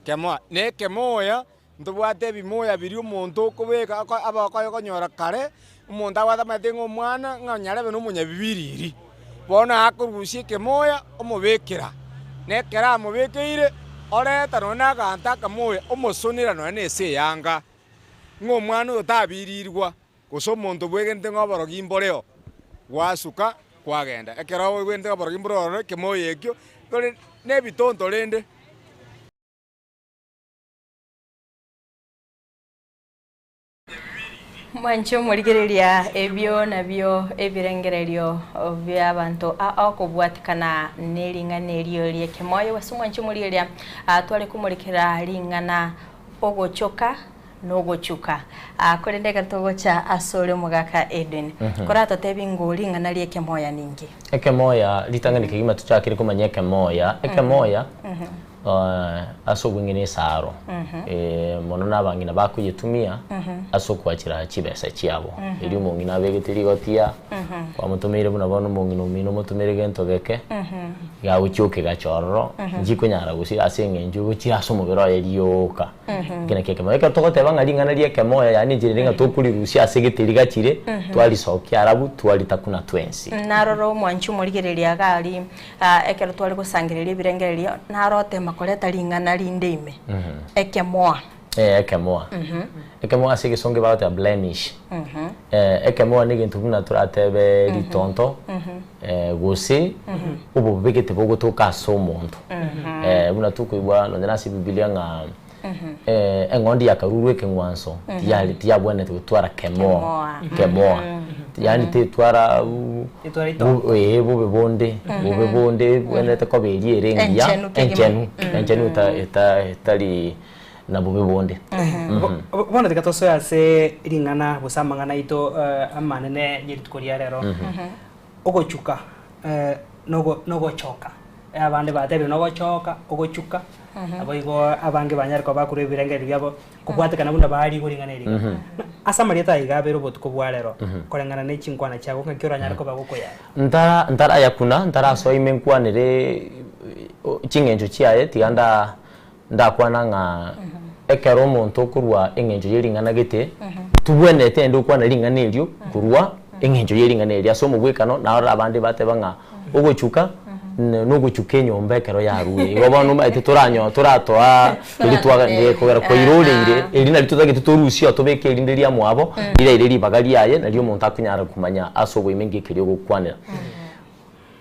kemoa, na ekemoya ntobwate ebimoya biria omonto okobeka oko aba okonyora kare, omonto abwate amanyete ng'a omwana ng'a nyarebe na omonyabibiriri. Bono akorusia ekemoya omobekera, na ekero amobekeire, oreta nonye na aganto akamoya omosonera nonye na ase eyanga, ng'a omwana oyo tabirirwa. Gose omonto bwegenete ng'a oborogi mboreo, gwasuka kwagenda. Ekero oigwete ng'a oborogi mbore ororo, ekemoyo ekio, tore nebitonto rende. Mwanche omorigereria ebio nabio ebirengererio bi'abanto okobwatikana nering'ana erio ri'ekemoyo. Gose mwanche omorigereria tware komorekera ring'ana ogochoka nogochuka. Aa korende ekero togocha asore omogaka Edwin, koratotebi ng'o ring'ana ri'ekemoya ninki? Ekemoya, ritang'ani kegima tochakire komanya ekemoya, ekemoya ase obweng'e na esaro, mono na abang'ina bakoyetumia ase okwachera chibesa chiabo. Erio omong'ina abegete rigotia, kwamotomeire buna bono omong'ina omino omotomere gento geke, iga agochia okegacha ororo, nchikonyara gosira ase eng'encho ogochia ase omobere oye rioka. Eki nakio ekemoya. Ekero togoteba ng'a ring'ana ri'ekemoya, yaani enchera ere ng'a tokorirusia ase egete rigachire, twarisokia arabu, twaritakuna twensi. Naroro omwanchi omorigereria iga aria, ekero tware gosangereria ebirengererio, naro otema koreta ring'ana rinde ime, ekemoa. Eh, ekemoa. Ekemoa ase egesongo bagoteba blemish. Ekemoa na egento buna toratebe ritonto, gose obobe gete bogotoka ase omonto. Buna tokoigwa nonye na ase ebibilia ng'a eng'ondi yakarurwa ekeng'wanso tiyari tiyabwenerete gotwara kemoa, kemoa. Yaani tetwara eh bobe bonde, bobe bonde ebwenerete koba eria ere engiya, Enchenu kegima. enchenu, enchenu eta eta etari na bobe bonde. Bono tiga tosoe ase ring'ana gose amang'ana aito amanene ye rituko ria rero. Ogochuka nogochoka. Abande batebire nogochoka, ogochuka, naboigo abange banyare koba bakorwa ebirengererio biabo kobwatekana buna barigwe ring'ana eri iga. Ase amarieta aya iga abeire obotuko bwa rero, koreng'ana ne chinkwana chiago ng'aki oranyare koba gokoyara? Ntara ntarayakuna, ntarasoa ime nkwanere ching'encho chiaye, tiga nda ndakwana ng'a ekero omonto okorwa eng'encho ye ring'ana gete, tobwenerete naende gokwana ring'ana erio korwa eng'encho ye ring'ana erio. Ase omobwekano, narora abande bateba ng'a ogochuka na ogochuka enyomba ekero yarure. Igo bono omanyete toranyo toratoa eri twaganire kogera kwairoreire, eri nario totagete torusie oo tobeke erinde riamwabo, riraire ribaga riaye nario omonto akonyara komanya ase oboime nki ekeria ogokwanera.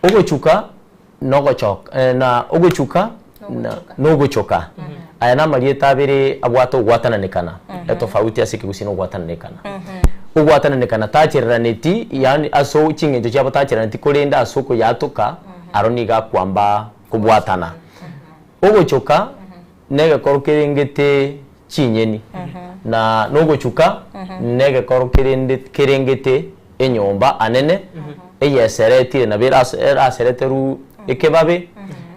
Ogochuka na ogochoka na ogochuka na ogochoka aya namarieta abere abwate ogwatananekana etofauti ase ekegusii na ogwatananekana. Ogwatananekana tachereraneti yaani ase ching'encho chiabo tachereraneti korende ase okoyatoka aro nigo akwamba kobwatana. Ogochoka negekoro kerengete chinyeni, na nogochuka negekoro kerende kerengete enyomba anene eyeseretire nabo erasereterwe ekebabe,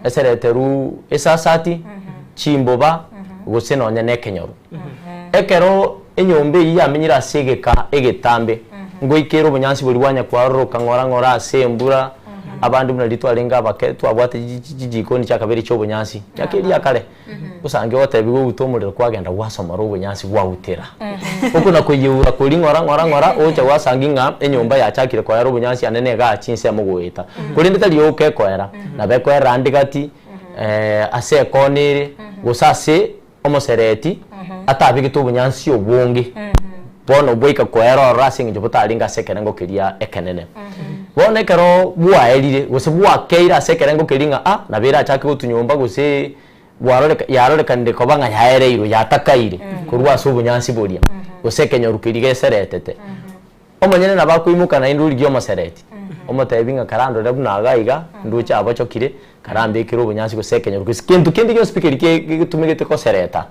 esereterwe esasati, chimboba, gose nonya na ekenyoru. Ekero enyomba eyio yamenyire ase egeka egetambe, ngoika ere obonyansi boria bwanya kwaroroka ng'ora ng'ora ase embura, abande buna riria twarenge abake twabwate chijikoni chiakabere chia obonyansi, miaka eria ya kare. Osange gotebigwa oute omorero kwagenda gwasomora obonyansi gwautera. Okona koyeura koria ng'ora ng'ora ng'ora ogocha gwasangi ng'a enyomba yachakire koera obonyansi ande niga chinsemo goeta. Korende tari oka ekoera, nabo ekoerera ande gati, ase ekona ere, gose ase omosereti atabegete obonyansi obonge, bono bwaika koera ororo ase eng'encho botarenge ase ekerengo keria ekenene. Bono ekero bwaerire, gose bwakeire ase ekerengo keria ng'a ah, nabo erachake gotunyomba gose bwaroreka yarorekanire koba ng'a yaereirwe, yatakaire korwa ase obonyansi boria, gose ekenyoru keria geseretete. Omonyene nabo akoimoka naende origie omosereti, omotebi ng'a karandore buna iga iga, ndoche abochokire, karambekere obonyansi gose ekenyoru gose kento kende gionsi pi keria ke getumegete kosereta.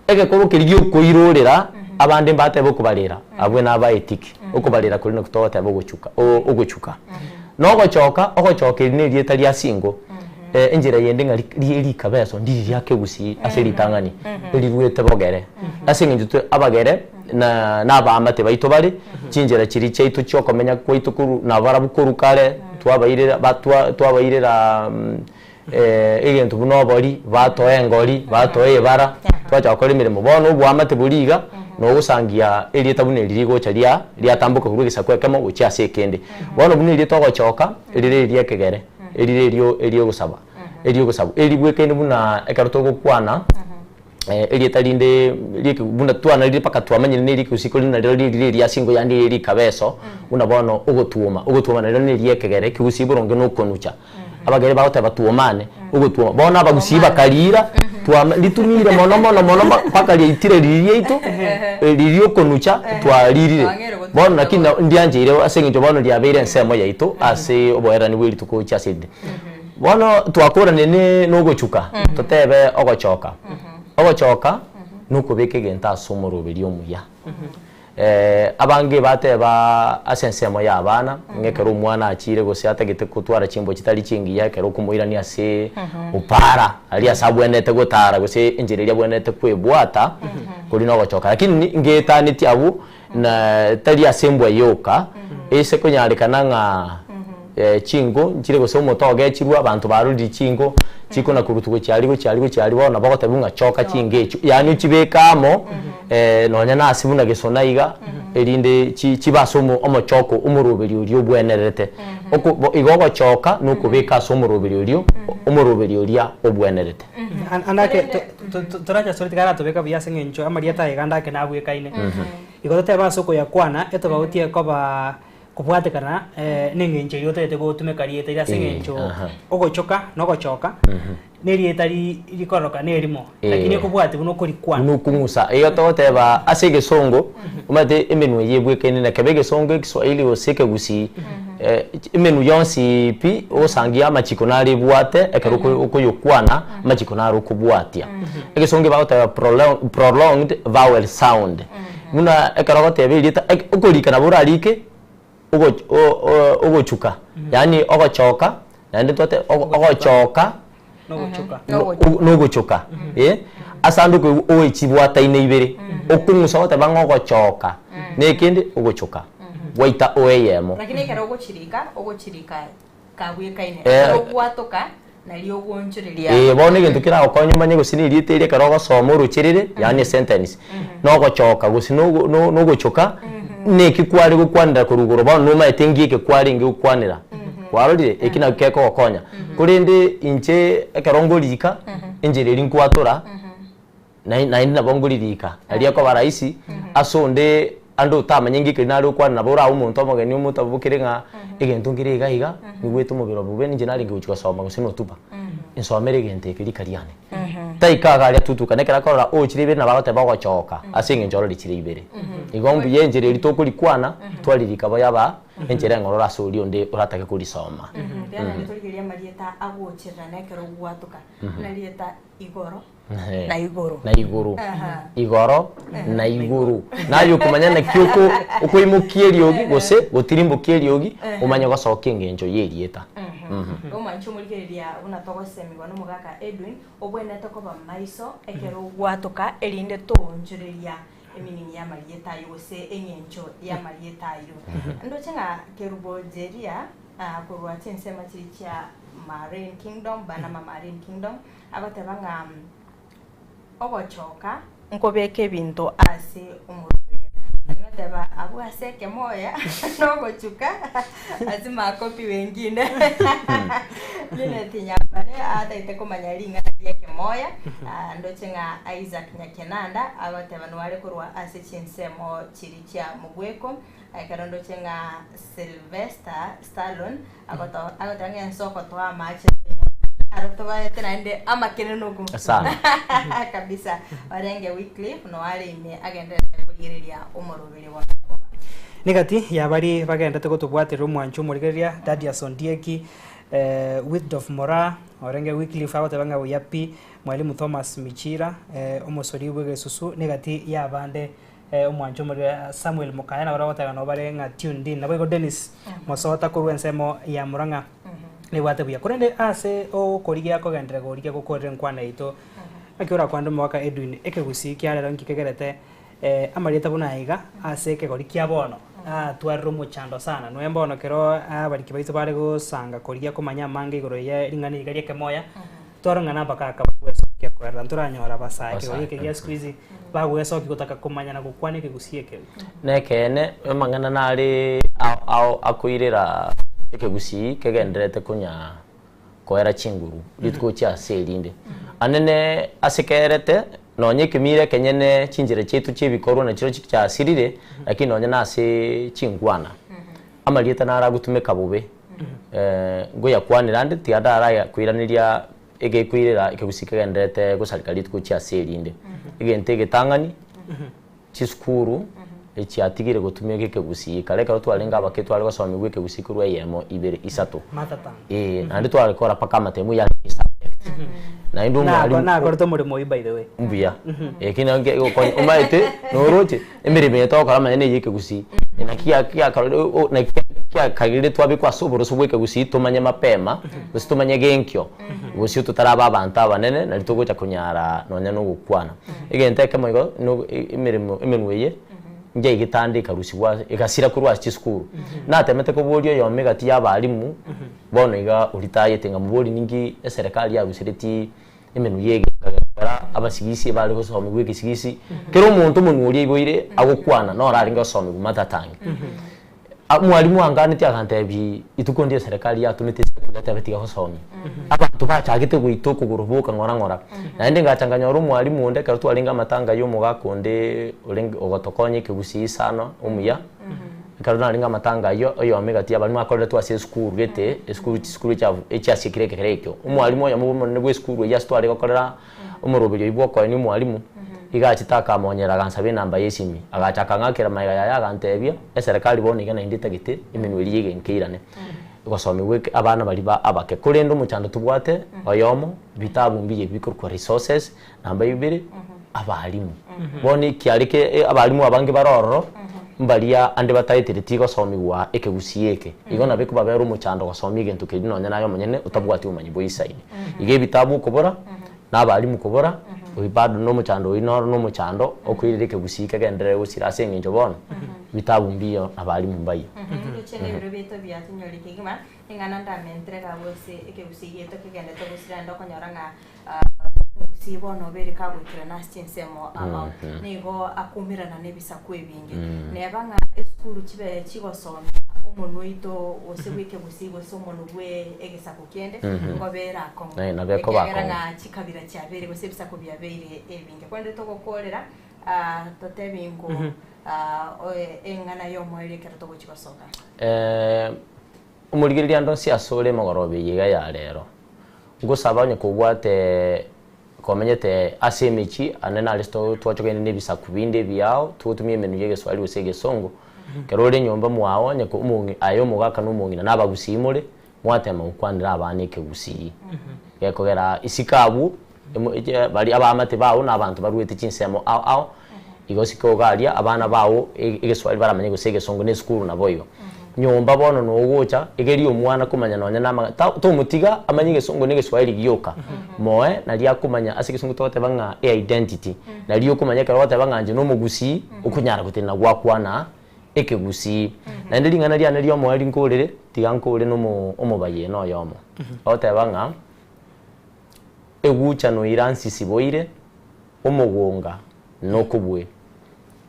Egekoro keria giokoirorera, abande mbatebe okobarera, abwo nabaetiki, okobarera koria nakwo togoteba ogochuka ogochuka. Na ogochoka, ogochoka eri na erieta ria singo, enchera yende ng'a ri rikabeso ndiri ria kegusii ase ritang'ani, eriruete bogere. Ase eng'encho twe abagere na na abaamate baito bare, chinchera chiria chiaito chiokomenya kwaito korwa nabarabwo korwa kare, twabairera batwa twabairera egento buna obori, batoa engori, batoa ebara, twacha gokora emeremo. Bono oboamate boria iga, na ogosangia erieta buna eri rigocha ria riatamboka korwa egesaku ekemo gochia ase ekende. Bono buna erieta ogochoka, erire eria ekegere, erire erio eriogosaba, eriogosabwa. Eribwekaine buna ekero togokwana. erieta rinde rieke buna twanarire mpaka twamanyire na erike gose korende nario riri eria ase engo yande eri rikabeso, buna bono ogotwoma, ogotwoma nario na eria ekegere ekegusii boronge na okonucha. Abagere bagoteba twomane, ogotwoma. Bono abagusii bakarira, twama ritumire mono mono mono mpaka riaitire riria riaito, riria okonucha twaririre. Bono lakini na ndiancheire ase eng'encho bono riabeire ensemo yaito ase oboerani bwa erituko gochia ase erinde. Bono twakoranire ne nogochuka, totebe ogochoka. Ogochoka nokobeka egento ase omoroberi omuya. Abange bateba ase ensemo ya abana, ng'a ekero omwana achire gose atagete kotwara chimbwa chitari chingiya ekero okomoirania ase opara, aria ase abwenerete gotara gose enchera eria abwenerete kwebwata, koria nogochoka. Lakini ngeetanetie abwo. Na tari ase embwa yoka, ase konyarekana ng'a chinko nchire gose omote ogechirwe, abanto barorire chinko chikona korutwa gochia aria gochia aria gochia aria, bono nabo ogotebiwa ng'a choka chinko echio, yaani ochibeke amo nonya na ase buna gesona iga, erinde chi chibe ase omo omochoko omoroberi oria obwenerete. Oko bo igo ogochoka na okobeka ase omoroberi oria omoroberi oria obwenerete. Ande ake torache asore tiga aratobeka buya ase eng'encho amarieta aye iga ande ake nabwekaine. Igo totebe ase okoyakwana etobauti ekoba kobwatekana na eng'encho eywo otagete gotumeka rieta eri ase eng'encho ogochoka na ogochoka na erieta rikororoka na erimo lakini ekobwatia buna okorikwana. Buna okong'usa. Igo togoteba ase egesongo omanyete emenwa eye ebwekaine na kebe egesongo, ekiswahili gose ekegusii. Emenwa yonsi pi, ogosangia amachiko naro ebwate, ekero okoyokwana, amachiko naro okobwatia. Egesongo bagoteba prolonged vowel sound. Buna ekero ogoteba erieta, okorika nabo orarike, ogochuka, yaani ogochoka. Naende twate ogochoka nogochoka eh, ase ande okoigwa oechibwataine ibere, okong'usa goteba ng'a ogochoka na ekende ogochoka, gwaita o eyemo. Lakini ekero ogochirika, ogochirika kabwekaine, ekero ogwatoka nario ogwonchoreria. Ee, bono egento keragokonye omanye gose na erieta eri ekero ogosoma orocherere, yaani esentence, nogochoka gose nogo no nogochoka, neki kware gokwanera korwa igoro bono nomaete ngi eke kwarenge gokwanera. Kwarorire? Eki nakio kekogokonya. Korende inche ekero ngorika, enchera eria nkwatora, naende nabo nkoririka, nario ekoba rahisi, ase onde ande otamanye ng'iki keria nare gokwana nabo orabe omonto omogeni omotabokere ng'a egento nkere iga iga, nigwete omobere obobe ninche narenge gochia gosoma gose notuba, nsomere egento eke rika riane. Taika iga aria tutuka, na ekero akorora ochire ibere nabo agoteba ogochoka ase eng'encho orore chire ibere. Igo mbuya enchera eria tokorikwana, twaririka bo yaba enchera eng'ororo ase oria onde oratake korisoma. Riana ritorigereria amarieta agochererana ekero ogwatoka, buna rieta igoro. Na igoro. Na igoro. Igoro na igoro. Naye okomanya naki oko okoimokia eriogi gose gotirimbokia eriogi omanye gosokia engencho ya erieta. Omwanche omorigereria buna togosemigwa nomogaka Edwin, obwenerete koba maiso ekero ogwatoka erinde toonchoreria emeaning y'amarieta ayio gose eng'encho y'amarieta ayio. Ndoche ng'a Kerubo Jeria korwa chinsemo chiria chia Marine Kingdom, Banama Marine Kingdom, Agoteba ng'a ogochoka nkobeka ebinto ase omorwaire. Lakini oteba abwo ase ekemoya nogochuka ase makopi wengine. Linet Nyambane atagete komanya ring'ana ria ekemoya, ah, ndoche ng'a Isaac Nyakenanda agoteba noare korwa ase chinsemo chiria chia Mugweko, ekero ndoche ng'a Sylvester Stallone Agoto- agoteba ng'a ense ogotoa amache aro tobaete naende amakenenoku Sana. kabisa orenge Wycliffe no are ime agenderete korigereria omoroberi wa Jehovah. Negati yabari bagendete gotobwaterera omwancho omorigereria Dadius Ondieki, eh, Wytdof Moraa, orenge Wycliffe agoteba ng'a buya pi, Mwalimu Thomas Michira, eh, omosori bw'egesusu, negati yabande Omwancha omorwire Samuel Mokaya nabo bagoteba nabo bare ng'a tuned in. Naboigo Dennis Mosota korwa ensemo ya Murang'a nebwate buya. Korende ase okorigia kogenderera gorigia gokorera enkwana yaito, naki orakwane omogaka Edwin, ekegusii kia rero nki kegerete amarieta buna aya iga ase ekegori kia bono atwarire omochando sana. Nonya mbono kero abariki baito bare gosanga korigia komanya amange igoro ye ring'ana iga ri'ekemoya, Twarora ng'a nabagaaka bagwesokia koerera, ntoranyora abasae ekegori eke gia siku hizi bagwesokia gotaka komanya na gokwana ekegusii eke. Nekeene, amang'ana nare ao akoirera ekegusii kegendererete konya koera chinguru rituko gochia ase erinde. Anene ase kerete, nonya ekemira ekenyene chinchera chiaito chi'ebikorwa nachirochio chiasirire, lakini nonya na ase chinkwana. Amarieta naro agotumeka bobe, ngoyakwanera ande tiga ndarakoiraneria egekoirera ekegusii kegendererete gosareka rituko chiase erinde. Egento egetang'ani, chisukuru echiatigire gotumeka ekegusii, kare ekero twarenge abake tware gosomiwa ekegusii korwa eyemo, ibere, isato. Eeh, naende tware kora mpaka amatemu yarenge esubject. Naende omwalimu. Nakorete omoremo oyio by the way. Mbuya. Eki naki egokonya omanyete noroche. Emeremo eye togokora manya neye ekegusii, naki giakarorire o naki kiakagerire twabekwa ase oboroso bwa ekegusii tomanye mapema, gose tomanye genkio, gose totaraba abanto abanene nari togocha konyara nonya na ogokwana. Egento ekemo igo no emeremo emenwa eye, njaigete ande ekarusigwa ase egasira korwa ase chisukuru. Natemete koboria oyomo egati ya abalimu, bono iga oritayete nkamobori ninki eserekari yaruseretie Emenwa y'egekagera abasigisi ebare gosomigwa egesigisi, kera omonto omonwa oria aiboire agokwana noro arenge gosomigwa matatangi. Mwalimu anganetie agantebia rituko ndire eserekari yatomete esirikari yateba tiga gosomia. Abanto bachagete goita okogoro boka ng'ora ng'ora. Naende ngacha nkanyora omwalimu onde ekero twarenge amatanga ya omogaka onde orenge ogotokonya ekegusii sana omuya, Ekero narenge amatanga ayio, oyomo egati y'abalimu akoreretwe ase esukuru gete, esukuru chisukuru echiabu echiasiekire ekegera ekio. Omwalimu oyomo bw'omonene bw'esukuru eyio ase tware gokorera omoroberio oyio bw'okoenia omwalimu, iga achete akamonyerera agansaba enamba y'esimi. Agacha akang'akera magega yaye agantebia, eserekari bono iga naende etagete emenwa eria y'egenkeirane, gosomigwa eke abana baria ba abake. Korende omochando tobwate, oyomo, bitabu mbiya ebi bikorokwa resources, Namba ibere, abalimu. Bono ekiare ke abalimu abange bare ororo, Mbaria ande bataetereti gosomigwa ekegusii eke. Igo nabo ekobabera omochando gosomia egento keria nonya naye omonyene otabwati obomanyi boisaine. Iga ebitabu okobora, na abalimu kobora, oyio bado na omochando oyio noro na omochando okoirera ekegusii kegenderere gosira ase eng'encho bono, ebitabu mbiyo na abalimu mbaiyo. Ndoche nebiro biaito biatonyorire kegima, eng'ana ndamentere iga ase ekegusii giaito kegenderete gosira naende okonyora ng'a Omogusii bono obeire kagoikerana ase chinsemo amo, nigo akoumerana nebisaku ebinge. Neba ng'a esukuru chibe chigosomia omonwa oito gose bw'ekegusii gose omonwa bwe egesaku kende, ngobe ere akong'u. Eh, nabo ekoba Ekiagera akong'u. ng'a chikabira chiabeire gose ebisaku biabeire ebinge. Korende togokorera, totebi ng'o eng'ana y'omoerio ekero togochia gosoka. Omorigereria ande onsi asore emogoroba eye iga ya rero, Ngosaba onye kobwate komenyete ase emechie ande nare twachokaine na ebisaku binde ebiao, togotumia emenwa ya egeswahili gose egesongo, ekero ore nyomba mwao onye omong'i aye omogaka na omong'ina na abagusii more, mwatema gokwanera abana ekegusii. Gekogera isiko abwo baria abaamate bao na abanto baruete chinsemo ao ao, igo isiko iga aria abana bao egeswahili baramanye gose egesongo na esukuru naboigo. Nyomba bono nogocha, egeria omwana komanya nonya na amang'ana, ta tomotiga amanye egesongo na egeswahili gioka, moe naria akomanya ase egesongo togoteba ng'a e identity, naria okomanya ekero ogoteba ng'a inche na omogusii, okonyara gotenena gwakwana ekegusii. Naende ring'ana riane ria omoerio nkorere, tiga nkore na omo omobayeno oyomo, ogoteba ng'a egucha noira nsisi boire, omogonga nokobue.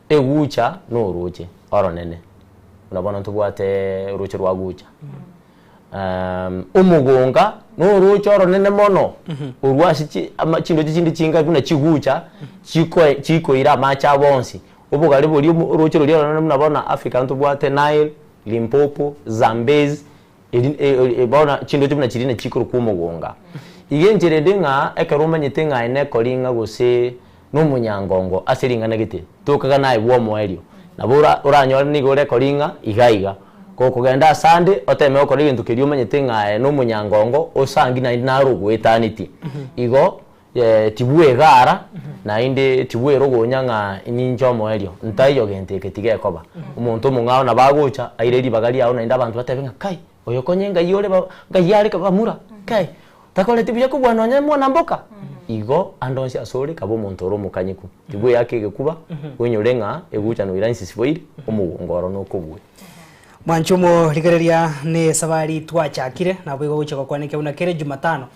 Egucha noroche oronene, buna bono ntobwate oroche rwa Gucha. Omogonga noroche oronene mono, orwo ase chi ama chindoche chinde chinga buna chigucha, chikoe chikoira amache abo onsi. Obogare boria omo oroche roria oronene buna bono Africa ntobwate Nile, Limpopo, Zambezi, eri bono chindoche buna chiria nachikorokwa omogonga. Iga enchera ende ng'a ekero omanyete ng'a aye nekoring'a gose nomonyangongo ase ring'ana gete, tokaga naye bw'omoerio. Nabo ora oranyore nigo orekoring'a iga iga. Gokogenda asande, oteme gokora egento keria omanyete ng'a aye nomonyangongo, osangi naende naro ogoetanetie. Igo tibwegara, naende tibwerogonya ng'a ninche omoerio, ntaiyo gento eke tigekoba. Omonto omong'ao nabo agocha, aire ribaga riao naende abanto batebe ng'a kai, oyo konye ngai ore ba ngai are bamura, kai, takoreti buya kobua nonye mwana mboka. Igo ande onsi asore kaba omonto ore omokanyeku, tibweaka egekuba, oinyore ng'a egucha noira ensisi boire, omogongo oro nokobue. Mwanche omorigereria ne esabari twachakire, naboigo gochia gokwaneka buna kere Jumatano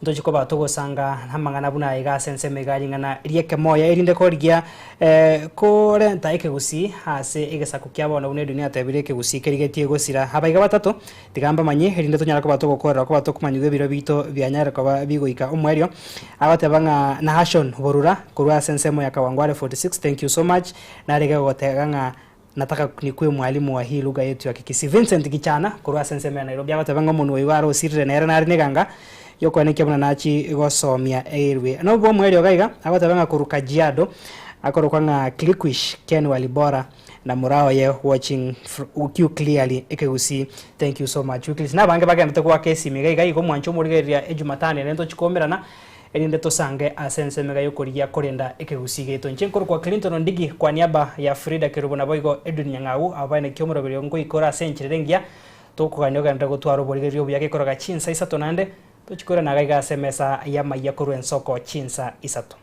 ntochie koba togosanga amang'ana buna aya iga ase ensemo iga ring'ana ri'ekemoyo erinde korigia korenta ekegusii ase egesaku kia bono buna edunia yatebire ekegusii kerigetie gosira. Abaiga batato tiga mbamanye erinde tonyare koba togokorera koba tokomanyigwa ebiro bito bianyare koba bigoika omoerio. Agoteba ng'a Nahashon Borura korwa ase ensemo ya Kawangware 46 thank you so much narege gogotega ng'a Nataka nikwe mwalimu wa hii lugha yetu ya Kikisii. Vincent Gichana korwa ase ensemo ya Nairobi agoteba ng'a omonwa oyo igo are osirire nere nare neganga yokoenekia buna nachi gosomia eirwe. Nobwo omoerio iga iga agoteba ng'a korwa Kajiado akorokwa ng'a Cliquish Ken Walibora na moraa oye watching fr you clearly ekegusii thank you so much Wycliffe. Nabange bagendete goaka esimi iga iga igo mwanche omorigereria ejumatano ere ntochi koumerana Erinde tosange ase ensemo iga y'okorigia korenda ekegusii giaito. Inche nkorokwa Clinton Ondigi kwa niaba ya Frida Kerubo naboigo Edwin Nyang'au aba baene ki omoroberio nkoika ore ase enchera ere engiya tokogania ogenderere gotwara oborigereria obuya gekoroga chinsa isato naende tochi koirana iga iga ase emesa y'amayia korwa ensoko chinsa isato.